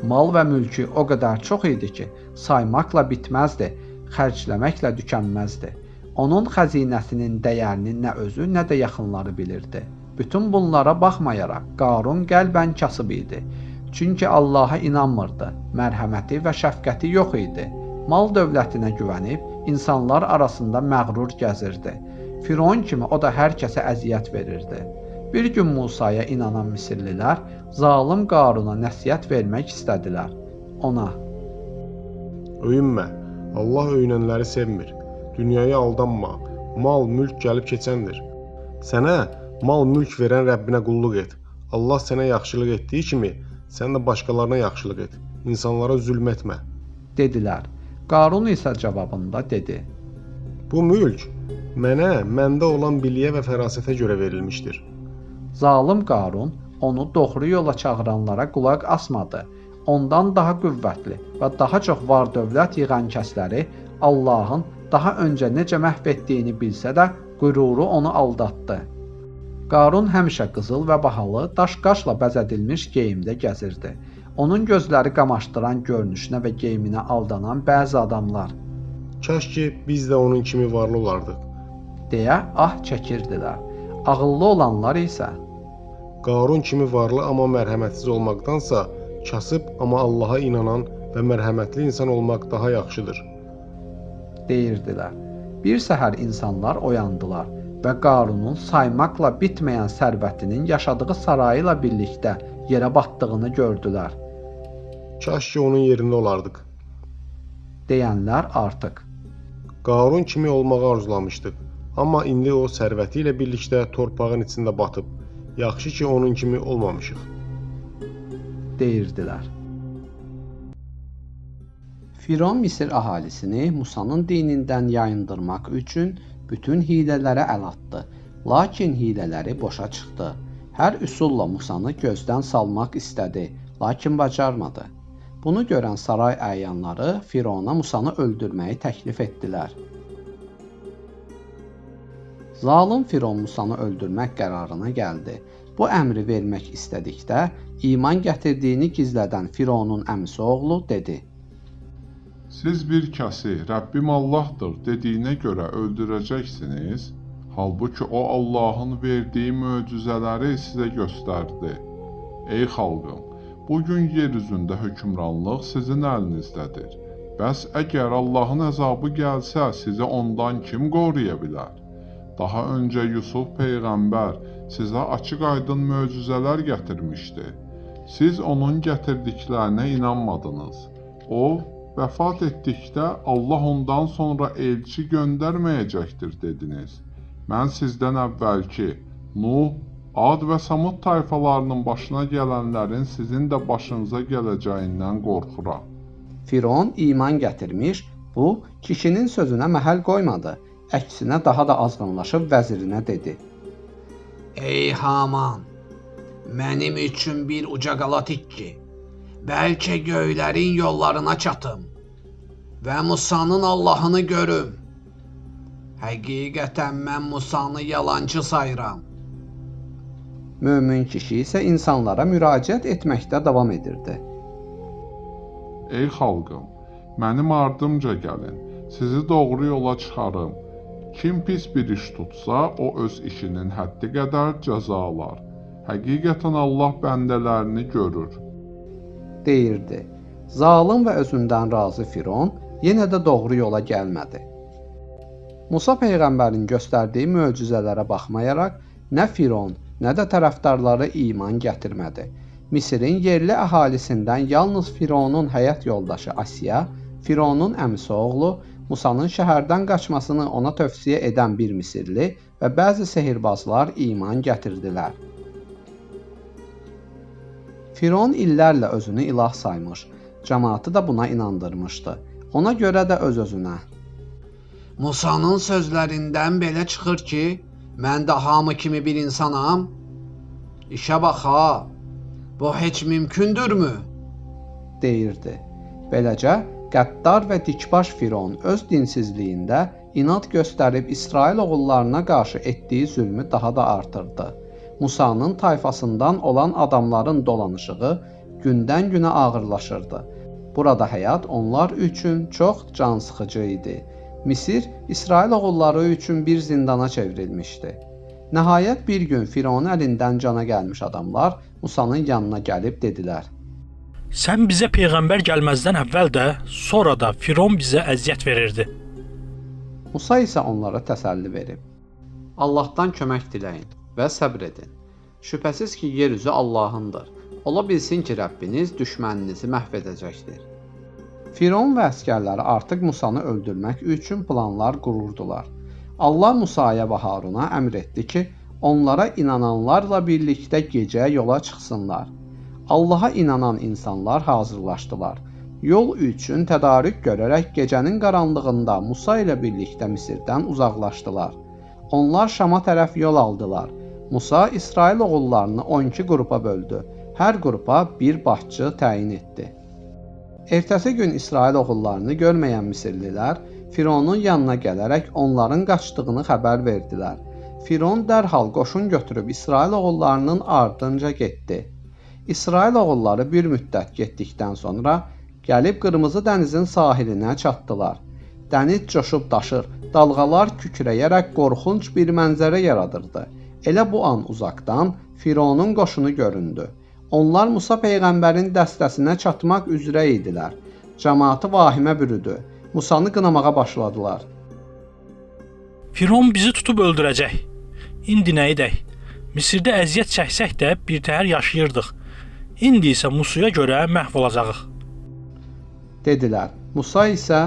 mal və mülkü o qədər çox idi ki, saymaqla bitməzdi, xərcləməklə tükənməzdi. Onun xəzinəsinin dəyərini nə özü, nə də yaxınları bilirdi. Bütün bunlara baxmayaraq Qarun qəlbən kasıb idi. Çünki Allaha inanmırdı, mərhəməti və şəfqəti yox idi. Mal dövlətinə güvənib insanlar arasında məğrur gəzirdi. Firon kimi o da hər kəsə əziyyət verirdi. Bir gün Musaya inanan Misirlilər zalım Qaruna nəsihət vermək istədilər. Ona: Öyünmə, Allah öyünənləri sevmir. Dünyaya aldanma, mal, mülk gəlib keçəndir. Sənə mal, mülk verən Rəbbinə qulluq et. Allah sənə yaxşılıq etdiyi kimi, sən də başqalarına yaxşılıq et. İnsanlara zülm etmə, dedilər. Qarun isə cavabında dedi: Bu mülk mənə, məndə olan biliyə və fərasətə görə verilmişdir. Zalım Qarun onu doğru yola çağıranlara qulaq asmadı. Ondan daha qüvvətli və daha çox var-dövlət yığan kəsləri Allahın daha öncə necə məhv etdiyini bilsə də, qüruru onu aldatdı. Qarun həmişə qızıl və bahalı daş-qaşla bəzədilmiş geyimdə gəzirdi. Onun gözləri qamaşdıran görünüşünə və geyiminə aldanan bəzi adamlar, Kaş ki, biz də onun kimi varlı olardıq, deyə ah çəkirdilər. Ağıllı olanlar isə Qarun kimi varlı amma mərhəmətsiz olmaqdansa, kasıb amma Allaha inanan və mərhəmətli insan olmaq daha yaxşıdır, deyirdilər. Bir səhər insanlar oyandılar və Qarunun saymaqla bitməyən sərvətinin yaşadığı sarayı ilə birlikdə yerə batdığını gördülər. Kaş ki, onun yerində olardıq, deyənlər artıq Qarun kimi olmağı arzulamışdıq, amma indi o sərvəti ilə birlikdə torpağın içində batıb. Yaxşı ki, onun kimi olmamışıq, deyirdilər. Firon Misir əhalisini Musanın dinindən yayındırmaq üçün bütün hilələrə əl atdı. Lakin hilələri boşa çıxdı. Hər üsulla Musanı gözdən salmaq istədi, lakin bacarmadı. Bunu görən saray əyanları Firona Musanı öldürməyi təklif etdilər. Zalım Firon Musanı öldürmək qərarına gəldi. Bu əmri vermək istədikdə iman gətirdiyini gizlədən Fironun əmisi oğlu dedi: Siz bir kəsi Rəbbim Allahdır dediyinə görə öldürəcəksiniz, halbuki o Allahın verdiyi möcüzələri sizə göstərdi. Ey xalqım, bugün yer üzündə hökmranlıq sizin əlinizdədir. Bəs əgər Allahın əzabı gəlsə, sizi ondan kim qoruya bilər? Daha öncə Yusuf peyğəmbər sizə açıq-aydın möcüzələr gətirmişdi. Siz onun gətirdiklərinə inanmadınız. O, vəfat etdikdə Allah ondan sonra elçi göndərməyəcəkdir dediniz. Mən sizdən əvvəlki Nuh, Ad və Samud tayfalarının başına gələnlərin sizin də başınıza gələcəyindən qorxuram. Firon iman gətirmiş, bu kişinin sözünə məhəl qoymadı. Əksinə daha da azğınlaşıb vəzirinə dedi: Ey Haman, mənim üçün bir uca qala tik ki, bəlkə göylərin yollarına çatım və Musanın Allahını görüm. Həqiqətən mən Musanı yalancı sayıram. Mömin kişi isə insanlara müraciət etməkdə davam edirdi. Ey xalqım, mənim ardımca gəlin, sizi doğru yola çıxarım. Kim pis bir iş tutsa, o öz işinin həddi qədər cəza alar. Həqiqətən Allah bəndələrini görür. Deyirdi. Zalım və özündən razı Firon yenə də doğru yola gəlmədi. Musa peyğəmbərin göstərdiyi möcüzələrə baxmayaraq, nə Firon, nə də tərəfdarları iman gətirmədi. Misirin yerli əhalisindən yalnız Fironun həyat yoldaşı Asiya, Fironun əmisi oğlu, Musanın şəhərdən qaçmasını ona tövsiyə edən bir Misirli və bəzi sehirbazlar iman gətirdilər. Firon illərlə özünü ilah saymış, cəmaatı da buna inandırmışdı. Ona görə də öz-özünə: Musanın sözlərindən belə çıxır ki, mən də hamı kimi bir insanam. İşə bax ha, bu heç mümkündürmü? Deyirdi. Beləcə, qəddar və dikbaş Firon öz dinsizliyində inad göstərib İsrail oğullarına qarşı etdiyi zülmü daha da artırdı. Musanın tayfasından olan adamların dolanışığı gündən-günə ağırlaşırdı. Burada həyat onlar üçün çox cansıxıcı idi. Misir İsrail oğulları üçün bir zindana çevrilmişdi. Nəhayət bir gün Fironun əlindən cana gəlmiş adamlar Musanın yanına gəlib dedilər: Sən bizə peyğəmbər gəlməzdən əvvəl də, sonra da Firon bizə əziyyət verirdi. Musa isə onlara təsəlli verib: Allahdan kömək diləyin və səbr edin. Şübhəsiz ki, yer üzü Allahındır. Ola bilsin ki, Rəbbiniz düşməninizi məhv edəcəkdir. Firon və əsgərləri artıq Musanı öldürmək üçün planlar qururdular. Allah Musaya və Haruna əmr etdi ki, onlara inananlarla birlikdə gecə yola çıxsınlar. Allaha inanan insanlar hazırlaşdılar. Yol üçün tədarük görərək gecənin qaranlığında Musa ilə birlikdə Misirdən uzaqlaşdılar. Onlar Şama tərəf yol aldılar. Musa İsrail oğullarını 12 qrupa böldü. Hər qrupa bir başçı təyin etdi. Ertəsi gün İsrail oğullarını görməyən Misirlilər Fironun yanına gələrək onların qaçdığını xəbər verdilər. Firon dərhal qoşun götürüb İsrail oğullarının ardınca getdi. İsrail oğulları bir müddət getdikdən sonra gəlib Qırmızı dənizin sahilinə çatdılar. Dəniz coşub daşır, dalğalar kükrəyərək qorxunc bir mənzərə yaradırdı. Elə bu an uzaqdan Fironun qoşunu göründü. Onlar Musa peyğəmbərin dəstəsinə çatmaq üzrə idilər. Cəmaatı vahimə bürüdü. Musanı qınamağa başladılar. Firon bizi tutub öldürəcək. İndi nə edək? Misirdə əziyyət çəksək də birtəhər yaşayırdıq. İndi isə Musaya görə məhv olacağıq. Dedilər. Musa isə: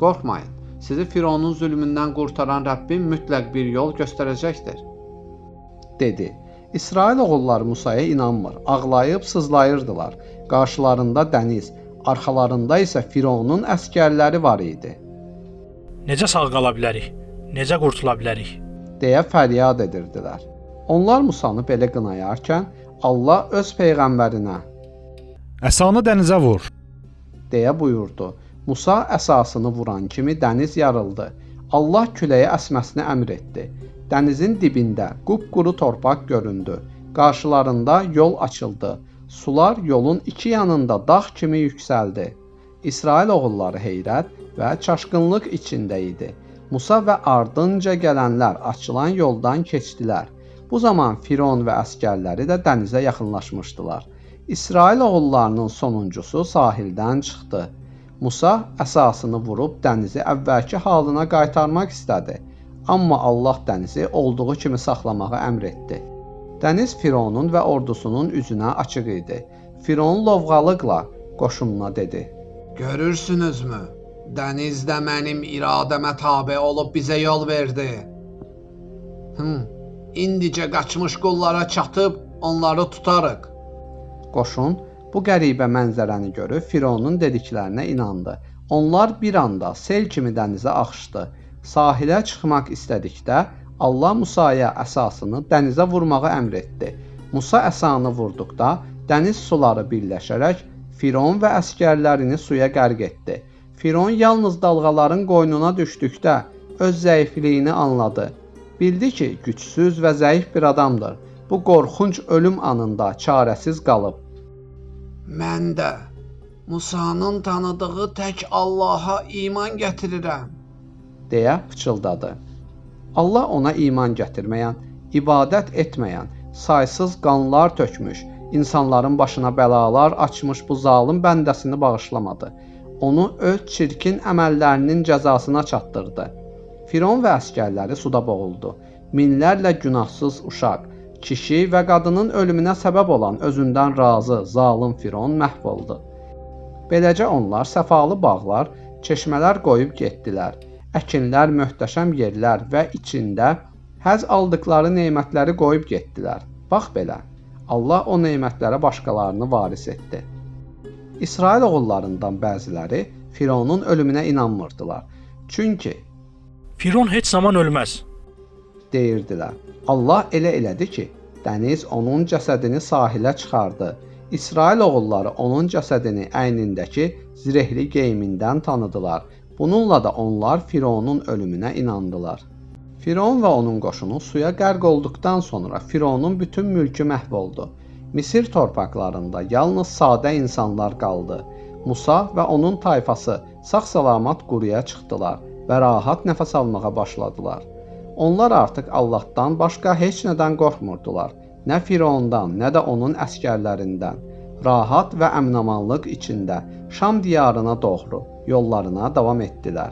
Qorxmayın, sizi Fironun zülmündən qurtaran Rəbbim mütləq bir yol göstərəcəkdir, dedi. İsrail oğulları Musaya inanmır, ağlayıb sızlayırdılar. Qarşılarında dəniz, arxalarında isə Fironun əsgərləri var idi. Necə sağ qala bilərik? Necə qurtula bilərik? Deyə fəryad edirdilər. Onlar Musanı belə qınayarkən Allah öz peyğəmbərinə: Əsanı dənizə vur, deyə buyurdu. Musa əsasını vuran kimi dəniz yarıldı. Allah küləyə əsməsini əmr etdi. Dənizin dibində qupquru torpaq göründü. Qarşılarında yol açıldı. Sular yolun iki yanında dağ kimi yüksəldi. İsrail oğulları heyrət və çaşqınlıq içində idi. Musa və ardınca gələnlər açılan yoldan keçdilər. Bu zaman Firon və əsgərləri də dənizə yaxınlaşmışdılar. İsrail oğullarının sonuncusu sahildən çıxdı. Musa əsasını vurub dənizi əvvəlki halına qaytarmaq istədi. Amma Allah dənizi olduğu kimi saxlamağı əmr etdi. Dəniz Fironun və ordusunun üzünə açıq idi. Firon lovğalıqla qoşununa dedi: Görürsünüzmü? Dəniz də mənim iradəmə tabe olub bizə yol verdi. İndicə qaçmış qullara çatıb onları tutarıq. Qoşun bu qəribə mənzərəni görüb Fironun dediklərinə inandı. Onlar bir anda sel kimi dənizə axışdı. Sahilə çıxmaq istədikdə Allah Musaya əsasını dənizə vurmağı əmr etdi. Musa əsanı vurduqda dəniz suları birləşərək Firon və əsgərlərini suya qərq etdi. Firon yalnız dalğaların qoynuna düşdükdə öz zəifliyini anladı. Bildi ki, gücsüz və zəif bir adamdır. Bu qorxunc ölüm anında çarəsiz qalıb. Mən də Musanın tanıdığı tək Allaha iman gətirirəm, deyə pıçıldadı. Allah ona iman gətirməyən, ibadət etməyən, saysız qanlar tökmüş, insanların başına bəlalar açmış bu zalım bəndəsini bağışlamadı. Onu öz çirkin əməllərinin cəzasına çatdırdı. Firon və əsgərləri suda boğuldu. Minlərlə günahsız uşaq, kişi və qadının ölümünə səbəb olan özündən razı zalım Firon məhv oldu. Beləcə onlar səfalı bağlar, çeşmələr qoyub getdilər. Əkinlər, möhtəşəm yerlər və içində həzz aldıqları nemətləri qoyub getdilər. Bax belə, Allah o nemətlərə başqalarını varis etdi. İsrail oğullarından bəziləri Fironun ölümünə inanmırdılar. Çünki Firon heç zaman ölməz, deyirdilər. Allah elə elədi ki, dəniz onun cəsədini sahilə çıxardı. İsrail oğulları onun cəsədini əynindəki zirehli geyimindən tanıdılar. Bununla da onlar Fironun ölümünə inandılar. Firon və onun qoşunu suya qərq olduqdan sonra Fironun bütün mülkü məhv oldu. Misir torpaqlarında yalnız sadə insanlar qaldı. Musa və onun tayfası sağ-salamat quruya çıxdılar və rahat nəfəs almağa başladılar. Onlar artıq Allahdan başqa heç nədən qorxmurdular. Nə Firondan, nə də onun əsgərlərindən. Rahat və əminamanlıq içində Şam diyarına doğru yollarına davam etdilər.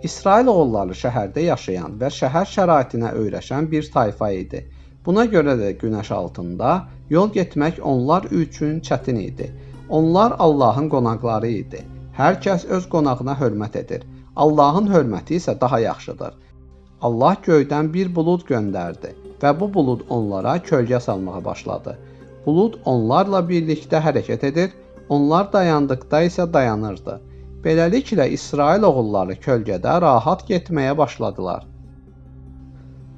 İsrail oğulları şəhərdə yaşayan və şəhər şəraitinə öyrəşən bir tayfa idi. Buna görə də günəş altında yol getmək onlar üçün çətin idi. Onlar Allahın qonaqları idi. Hər kəs öz qonağına hörmət edir. Allahın hörməti isə daha yaxşıdır. Allah göydən bir bulud göndərdi və bu bulud onlara kölgə salmağa başladı. Bulud onlarla birlikdə hərəkət edir, onlar dayandıqda isə dayanırdı. Beləliklə İsrail oğulları kölgədə rahat getməyə başladılar.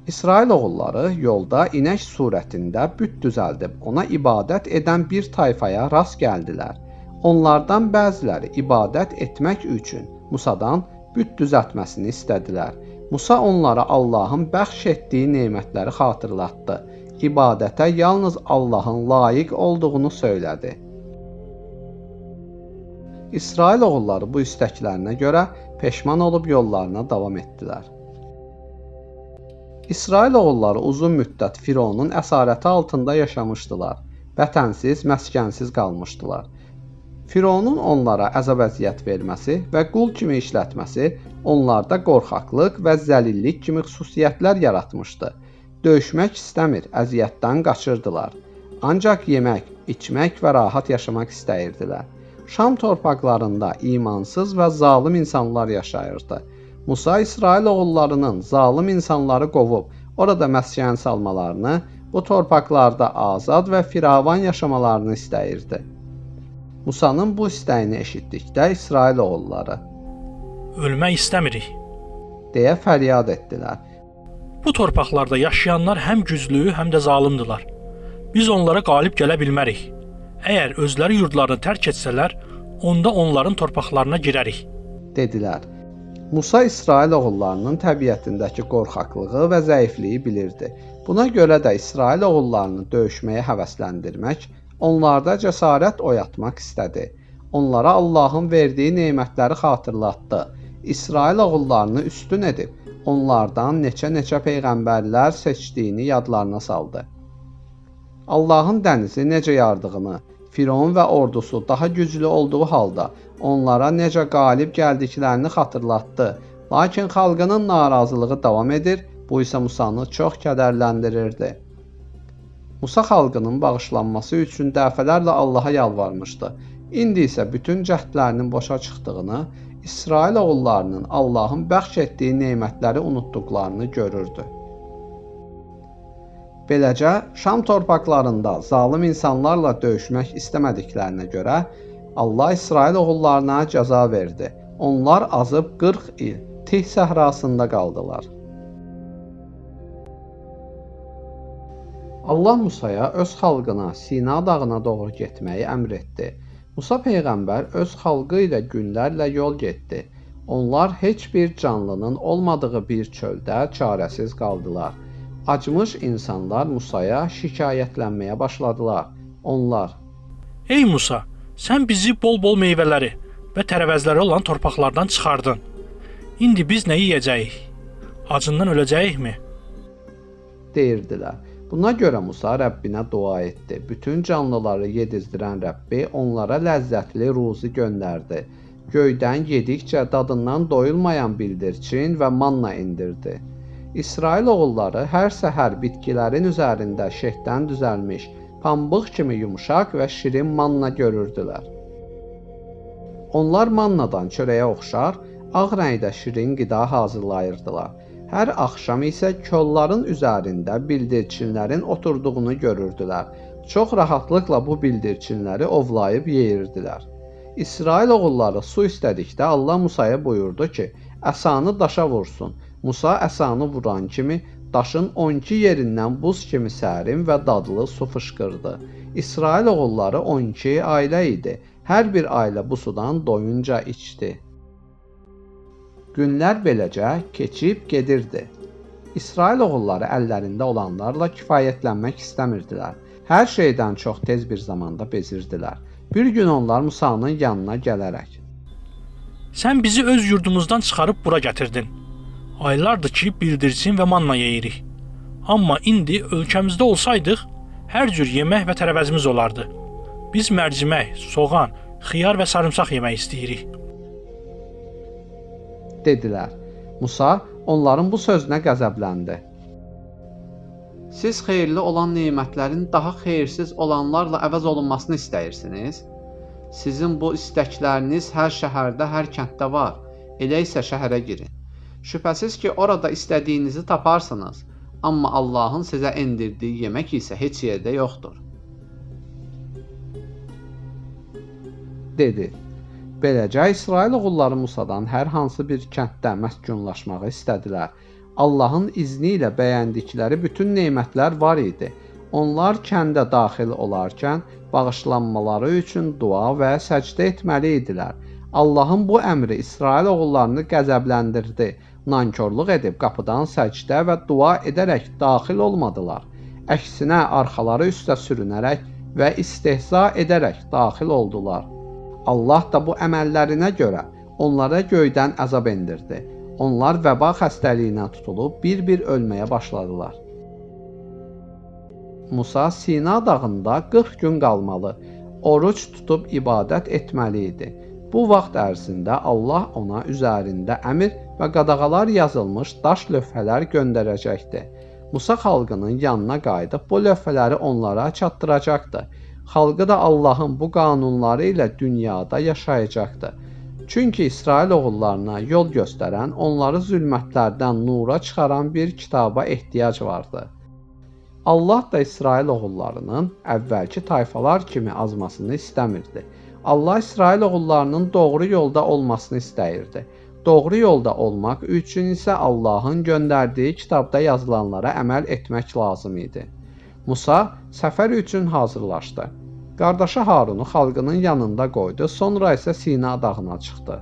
İsrail oğulları yolda inək surətində büt düzəldib ona ibadət edən bir tayfaya rast gəldilər. Onlardan bəziləri ibadət etmək üçün Musadan büt düzəltməsini istədilər. Musa onlara Allahın bəxş etdiyi nemətləri xatırlatdı. İbadətə yalnız Allahın layiq olduğunu söylədi. İsrail oğulları bu istəklərinə görə peşman olub yollarına davam etdilər. İsrail oğulları uzun müddət Fironun əsarəti altında yaşamışdılar. Vətənsiz, məskənsiz qalmışdılar. Fironun onlara əzab-əziyyət verməsi və qul kimi işlətməsi onlarda qorxaqlıq və zəlillik kimi xüsusiyyətlər yaratmışdı. Döyüşmək istəmir, əziyyətdən qaçırdılar. Ancaq yemək, içmək və rahat yaşamaq istəyirdilər. Şam torpaqlarında imansız və zalım insanlar yaşayırdı. Musa İsrail oğullarının zalım insanları qovub orada məskən salmalarını, bu torpaqlarda azad və firavan yaşamalarını istəyirdi. Musanın bu istəyini eşitdikdə İsrail oğulları Ölmək istəmirik, deyə fəryad etdilər. Bu torpaqlarda yaşayanlar həm güclü, həm də zalımdılar. Biz onlara qalib gələ bilmərik. Əgər özləri yurdlarını tərk etsələr, onda onların torpaqlarına girərik, dedilər. Musa İsrail oğullarının təbiətindəki qorxaqlığı və zəifliyi bilirdi. Buna görə də İsrail oğullarını döyüşməyə həvəsləndirmək, onlarda cəsarət oyatmaq istədi. Onlara Allahın verdiyi nemətləri xatırlatdı. İsrail oğullarını üstün edib, onlardan neçə-neçə peyğəmbərlər seçdiyini yadlarına saldı. Allahın dənizi necə yardığını, Firon və ordusu daha güclü olduğu halda onlara necə qalib gəldiklərini xatırlatdı. Lakin xalqının narazılığı davam edir, Bu isə Musanı çox kədərləndirirdi. Musa xalqının bağışlanması üçün dəfələrlə Allaha yalvarmışdı. İndi isə bütün cəhdlərinin boşa çıxdığını, İsrail oğullarının Allahın bəxş etdiyi nemətləri unutduqlarını görürdü. Beləcə, Şam torpaqlarında zalım insanlarla döyüşmək istəmədiklərinə görə Allah İsrail oğullarına cəza verdi. Onlar azıb 40 il Tih səhrasında qaldılar. Allah Musaya öz xalqına Sina dağına doğru getməyi əmr etdi. Musa peyğəmbər öz xalqı ilə günlərlə yol getdi. Onlar heç bir canlının olmadığı bir çöldə çarəsiz qaldılar. Acmış insanlar Musaya şikayətlənməyə başladılar. Onlar: Ey Musa, sən bizi bol-bol meyvələri və tərəvəzləri olan torpaqlardan çıxardın. İndi biz nə yeyəcəyik? Acından öləcəyikmi? deyirdilər. Buna görə Musa Rəbbinə dua etdi. Bütün canlıları yedizdirən Rəbbi onlara ləzzətli ruzi göndərdi. Göydən yedikcə dadından doyulmayan bildirçin və manna endirdi. İsrail oğulları hər səhər bitkilərin üzərində şehdən düzəlmiş, pambıq kimi yumşaq və şirin manna görürdülər. Onlar mannadan çörəyə oxşar, ağ rəngdə şirin qida hazırlayırdılar. Hər axşam isə kolların üzərində bildirçinlərin oturduğunu görürdülər. Çox rahatlıqla bu bildirçinləri ovlayıb yeyirdilər. İsrail oğulları su istədikdə Allah Musaya buyurdu ki, əsanı daşa vursun. Musa əsanı vuran kimi daşın 12 yerindən buz kimi sərin və dadlı su fışqırdı. İsrail oğulları 12 ailə idi. Hər bir ailə bu sudan doyunca içdi. Günlər beləcə keçib gedirdi. İsrail oğulları əllərində olanlarla kifayətlənmək istəmirdilər. Hər şeydən çox tez bir zamanda bezirdilər. Bir gün onlar Musanın yanına gələrək: Sən bizi öz yurdumuzdan çıxarıb bura gətirdin. Aylardır ki, bildirçin və manna yeyirik. Amma indi ölkəmizdə olsaydıq, hər cür yemək və tərəvəzimiz olardı. Biz mərcimək, soğan, xiyar və sarımsaq yemək istəyirik. Dedilər. Musa onların bu sözünə qəzəbləndi. Siz xeyirli olan nemətlərin daha xeyirsiz olanlarla əvəz olunmasını istəyirsiniz? Sizin bu istəkləriniz hər şəhərdə, hər kənddə var. Elə isə şəhərə girin. Şübhəsiz ki, orada istədiyinizi taparsınız. Amma Allahın sizə endirdiyi yemək isə heç yerdə yoxdur. Dedi. Beləcə İsrail oğulları Musadan hər hansı bir kənddə məskunlaşmağı istədilər. Allahın izni ilə bəyəndikləri bütün nemətlər var idi. Onlar kəndə daxil olarkən bağışlanmaları üçün dua və səcdə etməli idilər. Allahın bu əmri İsrail oğullarını qəzəbləndirdi. Nankorluq edib qapıdan səcdə və dua edərək daxil olmadılar. Əksinə arxaları üstə sürünərək və istehza edərək daxil oldular. Allah da bu əməllərinə görə onlara göydən əzab endirdi. Onlar vəba xəstəliyinə tutulub bir-bir ölməyə başladılar. Musa Sina dağında 40 gün qalmalı, oruc tutub ibadət etməli idi. Bu vaxt ərzində Allah ona üzərində əmir və qadağalar yazılmış daş lövhələr göndərəcəkdi. Musa xalqının yanına qayıdıb bu lövhələri onlara çatdıracaqdı. Xalqı da Allahın bu qanunları ilə dünyada yaşayacaqdı. Çünki İsrail oğullarına yol göstərən, onları zülmətlərdən nura çıxaran bir kitaba ehtiyac vardı. Allah da İsrail oğullarının əvvəlki tayfalar kimi azmasını istəmirdi. Allah İsrail oğullarının doğru yolda olmasını istəyirdi. Doğru yolda olmaq üçün isə Allahın göndərdiyi kitabda yazılanlara əməl etmək lazım idi. Musa səfər üçün hazırlaşdı. Qardaşı Harunu xalqının yanında qoydu, sonra isə Sina dağına çıxdı.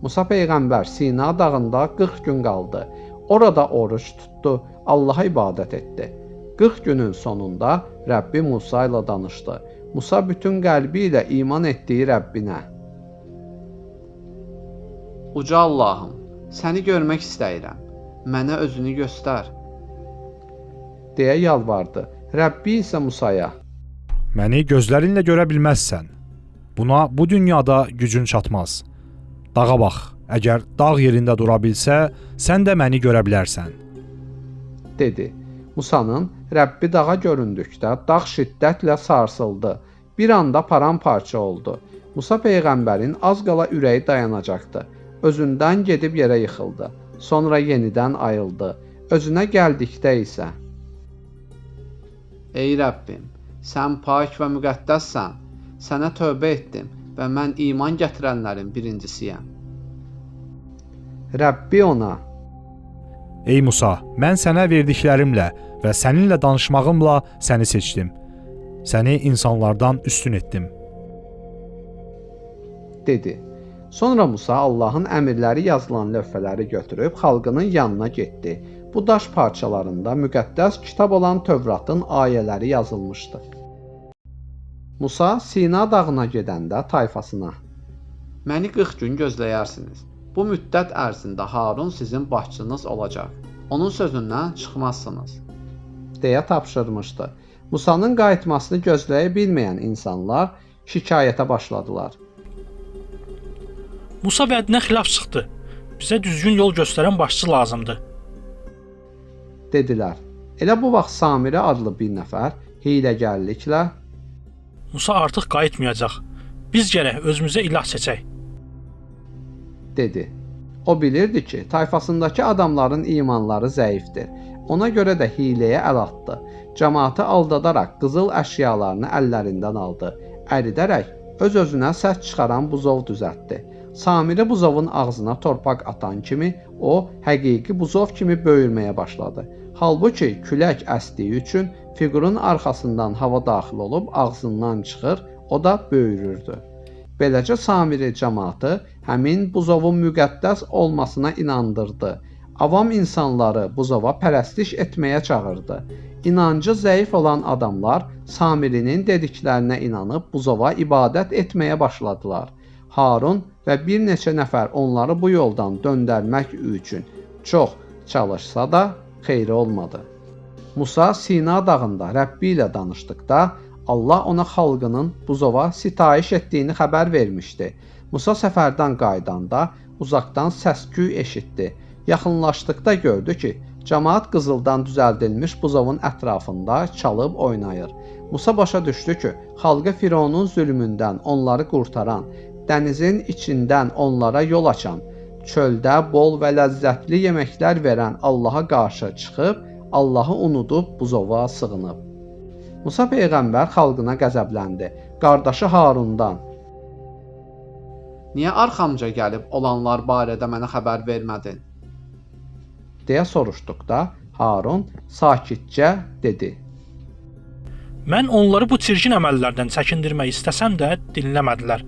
Musa peyğəmbər Sina dağında 40 gün qaldı. Orada oruc tutdu, Allaha ibadət etdi. 40 günün sonunda Rəbbi Musa ilə danışdı. Musa bütün qəlbi ilə iman etdiyi Rəbbinə: Uca Allahım, səni görmək istəyirəm. Mənə özünü göstər, deyə yalvardı. Rəbbi isə Musaya: Məni gözlərinlə görə bilməzsən. Buna bu dünyada gücün çatmaz. Dağa bax. Əgər dağ yerində dura bilsə, sən də məni görə bilərsən. dedi. Musanın Rəbbi dağa göründükdə dağ şiddətlə sarsıldı. Bir anda paramparça oldu. Musa peyğəmbərin az qala ürəyi dayanacaqdı. Özündən gedib yerə yıxıldı. Sonra yenidən ayıldı. Özünə gəldikdə isə: Ey Rəbbim, sən pak və müqəddəssən. Sənə tövbə etdim və mən iman gətirənlərin birincisiyəm. Rəbbi ona: Ey Musa, mən sənə verdiklərimlə və səninlə danışmağımla səni seçdim. Səni insanlardan üstün etdim, dedi. Sonra Musa Allahın əmrləri yazılan lövhələri götürüb xalqının yanına getdi. Bu daş parçalarında müqəddəs kitab olan Tövratın ayələri yazılmışdı. Musa Sina dağına gedəndə tayfasına: Məni 40 gün gözləyərsiniz. Bu müddət ərzində Harun sizin başçınız olacaq. Onun sözündən çıxmazsınız, deyə tapşırmışdı. Musanın qayıtmasını gözləyə bilməyən insanlar şikayətə başladılar. Musa vədinə xilaf çıxdı. Bizə düzgün yol göstərən başçı lazımdır, dedilər. Elə bu vaxt Samirə adlı bir nəfər hiyləgərliklə: Musa artıq qayıtmayacaq. Biz gərək özümüzə ilah seçək, dedi. O bilirdi ki, tayfasındakı adamların imanları zəifdir. Ona görə də hiyləyə əl atdı. Cəmaatı aldadaraq qızıl əşyalarını əllərindən aldı. Əridərək öz-özünə səs çıxaran buzov düzəltdi. Samiri buzovun ağzına torpaq atan kimi o, həqiqi buzov kimi böyürməyə başladı. Halbuki külək əsdiyi üçün fiqurun arxasından hava daxil olub ağzından çıxır, o da böyürürdü. Beləcə Samiri cəmaatı həmin buzovun müqəddəs olmasına inandırdı. Avam insanları buzova pərəstiş etməyə çağırdı. İnancı zəif olan adamlar Samirinin dediklərinə inanıb buzova ibadət etməyə başladılar. Harun və bir neçə nəfər onları bu yoldan döndərmək üçün çox çalışsa da xeyri olmadı. Musa Sina dağında Rəbbi ilə danışdıqda Allah ona xalqının buzova sitayiş etdiyini xəbər vermişdi. Musa səfərdən qayıdanda uzaqdan səs-küy eşitdi. Yaxınlaşdıqda gördü ki, camaat qızıldan düzəldilmiş buzovun ətrafında çalıb oynayır. Musa başa düşdü ki, xalqı Fironun zülmündən onları qurtaran, dənizin içindən onlara yol açan, çöldə bol və ləzzətli yeməklər verən Allaha qarşı çıxıb, Allahı unudub buzova sığınıb. Musa peyğəmbər xalqına qəzəbləndi. Qardaşı Harundan: Niyə arxamca gəlib olanlar barədə mənə xəbər vermədin? Deyə soruşduqda Harun sakitcə dedi: Mən onları bu çirkin əməllərdən çəkindirmək istəsəm də dinləmədilər.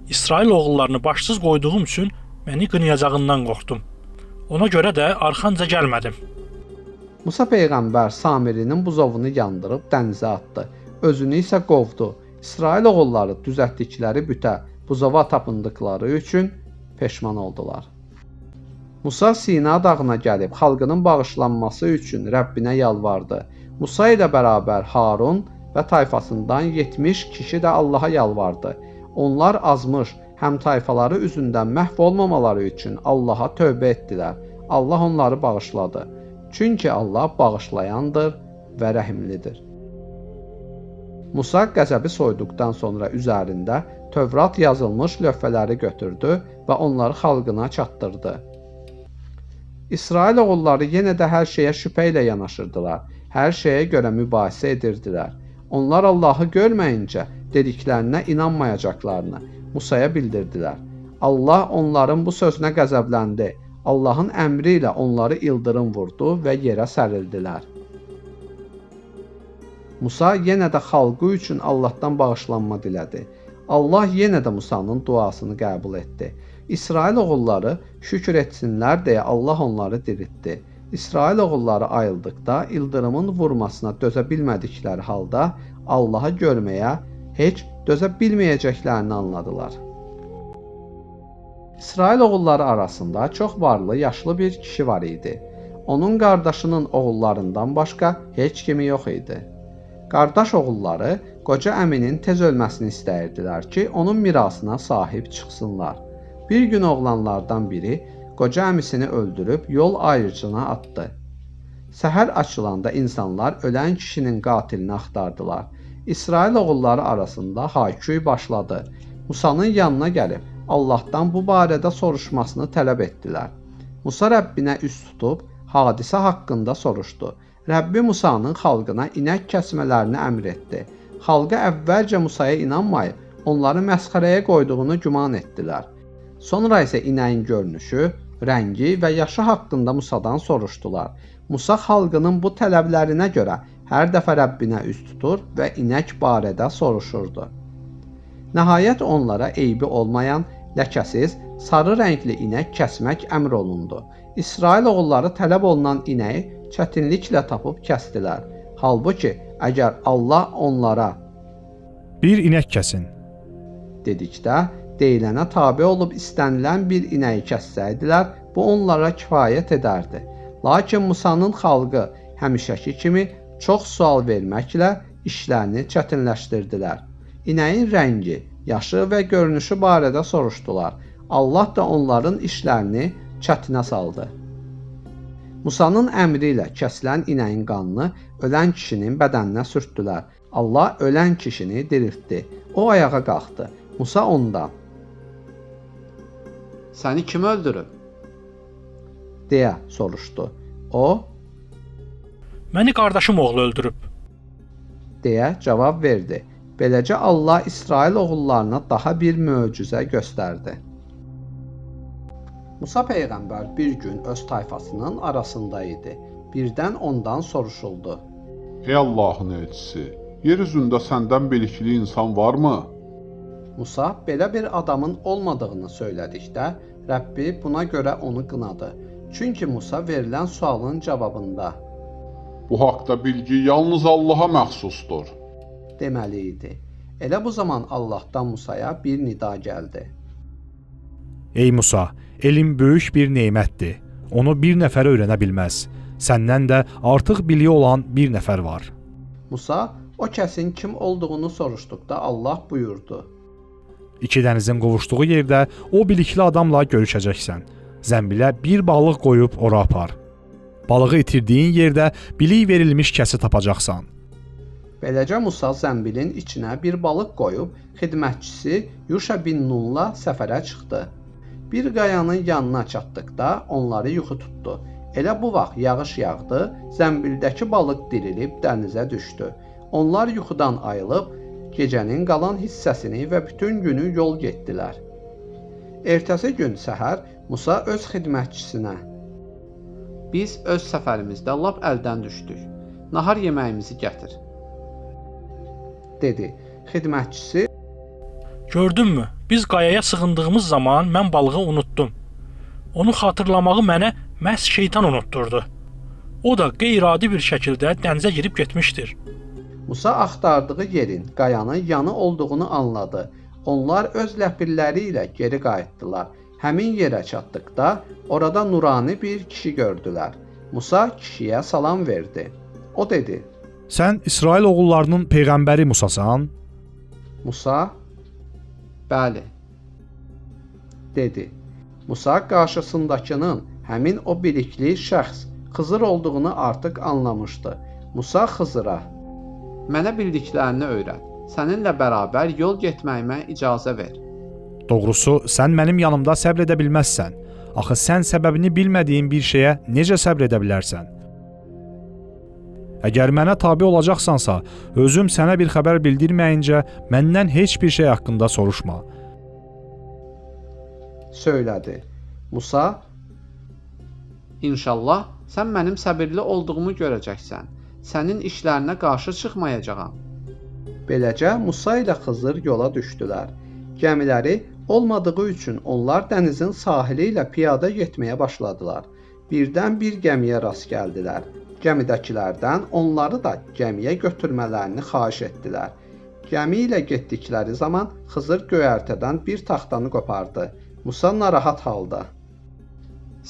İsrail oğullarını başsız qoyduğum üçün məni qınayacağından qorxdum. Ona görə də arxanca gəlmədim. Musa peyğəmbər Samirinin buzovunu yandırıb dənizə atdı. Özünü isə qovdu. İsrail oğulları düzəltdikləri bütə, buzova tapındıqları üçün peşman oldular. Musa Sina dağına gəlib xalqının bağışlanması üçün Rəbbinə yalvardı. Musa ilə bərabər Harun və tayfasından 70 kişi də Allaha yalvardı. Onlar azmış, həm tayfaları üzündən məhv olmamaları üçün Allaha tövbə etdilər. Allah onları bağışladı. Çünki Allah bağışlayandır və rəhimlidir. Musa qəzəbi soyduqdan sonra üzərində Tövrat yazılmış lövhələri götürdü və onları xalqına çatdırdı. İsrail oğulları yenə də hər şeyə şübhə ilə yanaşırdılar. Hər şeyə görə mübahisə edirdilər. Onlar Allahı görməyincə dediklərinə inanmayacaqlarını Musaya bildirdilər. Allah onların bu sözünə qəzəbləndi. Allahın əmri ilə onları ildırım vurdu və yerə sərildilər. Musa yenə də xalqı üçün Allahdan bağışlanma dilədi. Allah yenə də Musanın duasını qəbul etdi. İsrail oğulları şükür etsinlər deyə Allah onları diriltdi. İsrail oğulları ayıldıqda ildırımın vurmasına dözə bilmədikləri halda Allahı görməyə heç dözə bilməyəcəklərini anladılar. İsrail oğulları arasında çox varlı, yaşlı bir kişi var idi. Onun qardaşının oğullarından başqa heç kimi yox idi. Qardaş oğulları qoca əminin tez ölməsini istəyirdilər ki, onun mirasına sahib çıxsınlar. Bir gün oğlanlardan biri qoca əmisini öldürüb yol ayırıcına atdı. Səhər açılanda insanlar ölən kişinin qatilini axtardılar. İsrail oğulları arasında hayküy başladı. Musanın yanına gəlib Allahdan bu barədə soruşmasını tələb etdilər. Musa Rəbbinə üz tutub hadisə haqqında soruşdu. Rəbbi Musanın xalqına inək kəsmələrini əmr etdi. Xalqı əvvəlcə Musaya inanmayıb, onları məsxərəyə qoyduğunu güman etdilər. Sonra isə inəyin görünüşü, rəngi və yaşı haqqında Musadan soruşdular. Musa xalqının bu tələblərinə görə hər dəfə Rəbbinə üz tutur və inək barədə soruşurdu. Nəhayət onlara eybi olmayan, ləkəsiz, sarı rəngli inək kəsmək əmr olundu. İsrail oğulları tələb olunan inəyi çətinliklə tapıb kəsdilər. Halbuki, əgər Allah onlara Bir inək kəsin dedikdə, deyilənə tabe olub istənilən bir inəyi kəssəydilər, bu onlara kifayət edərdi. Lakin Musanın xalqı həmişəki kimi çox sual verməklə işlərini çətinləşdirdilər. İnəyin rəngi, yaşı və görünüşü barədə soruşdular. Allah da onların işlərini çətinə saldı. Musanın əmri ilə kəsilən inəyin qanını ölən kişinin bədəninə sürtdülər. Allah ölən kişini diriltdi. O ayağa qalxdı. Musa ondan: "Səni kim öldürüb?" deyə soruşdu. O: "Məni qardaşım oğlu öldürüb" deyə cavab verdi. Beləcə Allah İsrail oğullarına daha bir möcüzə göstərdi. Musa peyğəmbər bir gün öz tayfasının arasında idi. Birdən ondan soruşuldu: "Ey Allahın elçisi, yer üzündə səndən bilikli insan varmı?" Musa belə bir adamın olmadığını söylədikdə Rəbbi buna görə onu qınadı. Çünki Musa verilən sualın cavabında "Bu haqda bilgi yalnız Allaha məxsusdur" deməli idi. Elə bu zaman Allahdan Musaya bir nida gəldi. Ey Musa, elm böyük bir nemətdir. Onu bir nəfər öyrənə bilməz. Səndən də artıq biliyi olan bir nəfər var. Musa o kəsin kim olduğunu soruşduqda Allah buyurdu: İki dənizin qovuşduğu yerdə o bilikli adamla görüşəcəksən. Zənbilə bir balıq qoyub ora apar. Balığı itirdiyin yerdə bilik verilmiş kəsi tapacaqsan. Beləcə Musa zənbilin içinə bir balıq qoyub xidmətçisi Yuşa bin Nunla səfərə çıxdı. Bir qayanın yanına çatdıqda onları yuxu tutdu. Elə bu vaxt yağış yağdı, zənbildəki balıq dirilib dənizə düşdü. Onlar yuxudan ayılıb gecənin qalan hissəsini və bütün günü yol getdilər. Ertəsi gün səhər Musa öz xidmətçisinə: "Biz öz səfərimizdə lap əldən düşdük. Nahar yeməyimizi gətir" dedi. Xidmətçisi: "Gördünmü? Biz qayaya sığındığımız zaman mən balığı unutdum. Onu xatırlamağı mənə məhz şeytan unutdurdu. O da qeyri-adi bir şəkildə dənizə girib getmişdir." Musa axtardığı yerin qayanın yanı olduğunu anladı. Onlar öz ləpirləri ilə geri qayıtdılar. Həmin yerə çatdıqda orada nurani bir kişi gördülər. Musa kişiyə salam verdi. O dedi: "Sən İsrail oğullarının peyğəmbəri Musasan?" Musa: "Bəli" dedi. Musa qarşısındakının həmin o bilikli şəxs Xızır olduğunu artıq anlamışdı. Musa Xızıra: "Mənə bildiklərini öyrət. Səninlə bərabər yol getməyimə icazə ver." Doğrusu, sən mənim yanımda səbr edə bilməzsən. Axı sən səbəbini bilmədiyin bir şeyə necə səbr edə bilərsən? Əgər mənə tabe olacaqsansa, özüm sənə bir xəbər bildirməyincə məndən heç bir şey haqqında soruşma. Söylədi. Musa: "İnşallah sən mənim səbirli olduğumu görəcəksən. Sənin işlərinə qarşı çıxmayacağam." Beləcə Musa ilə Xızır yola düşdülər. Gəmiləri olmadığı üçün onlar dənizin sahili ilə piyada getməyə başladılar. Birdən bir gəmiyə rast gəldilər. Gəmidəkilərdən onları da gəmiyə götürmələrini xahiş etdilər. Gəmi ilə getdikləri zaman Xızır göyərtədən bir taxtanı qopardı. Musa narahat halda: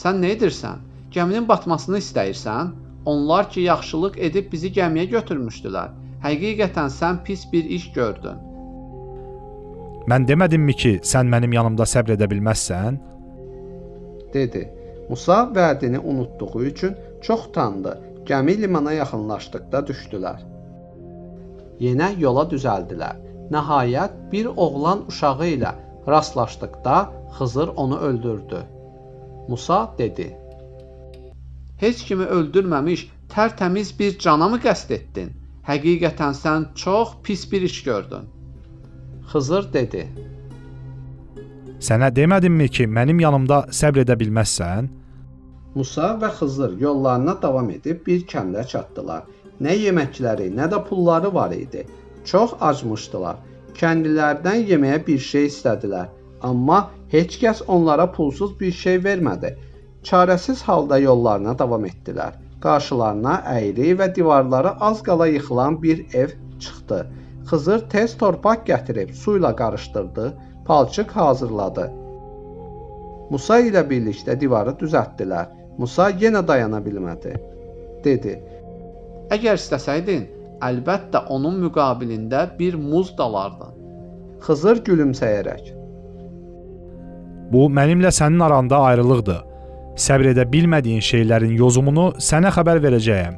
"Sən nə edirsən? Gəminin batmasını istəyirsən? Onlar ki, yaxşılıq edib bizi gəmiyə götürmüşdülər. Həqiqətən sən pis bir iş gördün." Mən demədimmi ki, sən mənim yanımda səbr edə bilməzsən? Dedi. Musa vədini unutduğu üçün çox utandı Gəmi limana yaxınlaşdıqda düşdülər. Yenə yola düzəldilər. Nəhayət bir oğlan uşağı ilə rastlaşdıqda Xızır onu öldürdü. Musa dedi: Heç kimi öldürməmiş tərtəmiz bir cana mı qəsd etdin? Həqiqətən sən çox pis bir iş gördün. Xızır dedi: Sənə demədimmi ki, mənim yanımda səbr edə bilməzsən? Musa və Xızır yollarına davam edib bir kəndə çatdılar. Nə yeməkləri, nə də pulları var idi. Çox acmışdılar. Kəndlilərdən yeməyə bir şey istədilər. Amma heç kəs onlara pulsuz bir şey vermədi. Çarəsiz halda yollarına davam etdilər. Qarşılarına əyri və divarları az qala yıxılan bir ev çıxdı. Xızır tez torpaq gətirib suyla qarışdırdı, palçıq hazırladı. Musa ilə birlikdə divarı düzəltdilər. Musa yenə dayana bilmədi. Dedi: Əgər istəsəydin, əlbəttə onun müqabilində bir muz dalardın. Xızır gülümsəyərək: Bu mənimlə sənin aranda ayrılıqdır. Səbr edə bilmədiyin şeylərin yozumunu sənə xəbər verəcəyəm.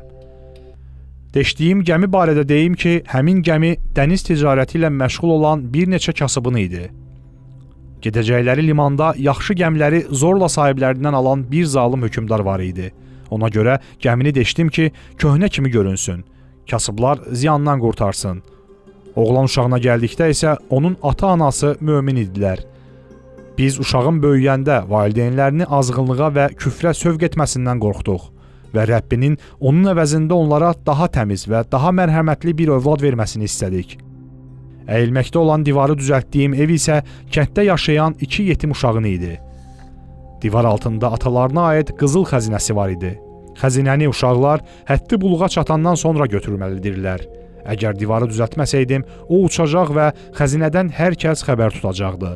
Deşdiyim gəmi barədə deyim ki, həmin gəmi dəniz ticarəti ilə məşğul olan bir neçə kasıbın idi. Gedəcəkləri limanda yaxşı gəmiləri zorla sahiblərindən alan bir zalım hökmdar var idi. Ona görə gəmini deşdim ki, köhnə kimi görünsün. Kasıblar ziyandan qurtarsın. Oğlan uşağına gəldikdə isə onun ata-anası mömin idilər. Biz uşağın böyüyəndə valideynlərini azğınlığa və küfrə sövq etməsindən qorxduq və Rəbbinin onun əvəzində onlara daha təmiz və daha mərhəmətli bir övlad verməsini istədik. Əyilməkdə olan divarı düzəltdiyim ev isə kənddə yaşayan iki yetim uşağın idi. Divar altında atalarına aid qızıl xəzinəsi var idi. Xəzinəni uşaqlar həddi buluğa çatandan sonra götürməlidirlər. Əgər divarı düzəltməsəydim, o uçacaq və xəzinədən hər kəs xəbər tutacaqdı.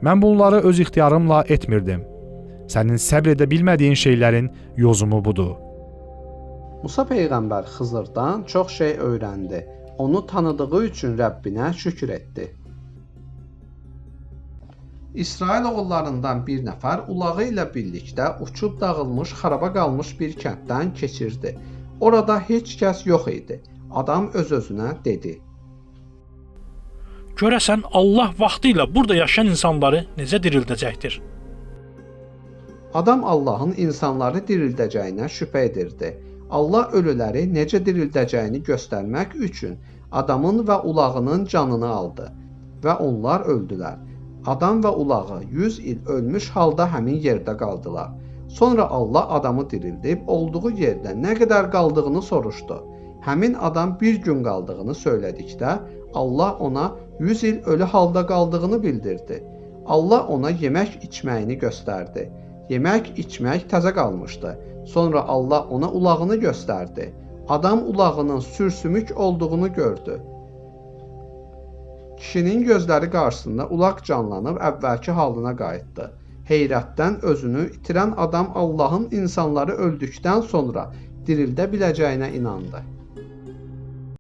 Mən bunları öz ixtiyarımla etmirdim. Sənin səbr edə bilmədiyin şeylərin yozumu budur. Musa peyğəmbər Xızırdan çox şey öyrəndi. Onu tanıdığı üçün Rəbbinə şükür etdi. İsrail oğullarından bir nəfər ulağı ilə birlikdə uçub dağılmış, xaraba qalmış bir kənddən keçirdi. Orada heç kəs yox idi. Adam öz-özünə dedi: Görəsən Allah vaxtı ilə burada yaşayan insanları necə dirildəcəkdir? Adam Allahın insanları dirildəcəyinə şübhə edirdi. Allah ölüləri necə dirildəcəyini göstərmək üçün adamın və ulağının canını aldı və onlar öldülər. Adam və ulağı 100 il ölmüş halda həmin yerdə qaldılar. Sonra Allah adamı dirildib olduğu yerdə nə qədər qaldığını soruşdu. Həmin adam bir gün qaldığını söylədikdə Allah ona 100 il ölü halda qaldığını bildirdi. Allah ona yemək içməyini göstərdi. Yemək içmək təzə qalmışdı. Sonra Allah ona ulağını göstərdi. Adam ulağının sürsümük olduğunu gördü. Kişinin gözləri qarşısında ulaq canlanıb əvvəlki halına qayıtdı. Heyrətdən özünü itirən adam Allahın insanları öldükdən sonra dirildə biləcəyinə inandı.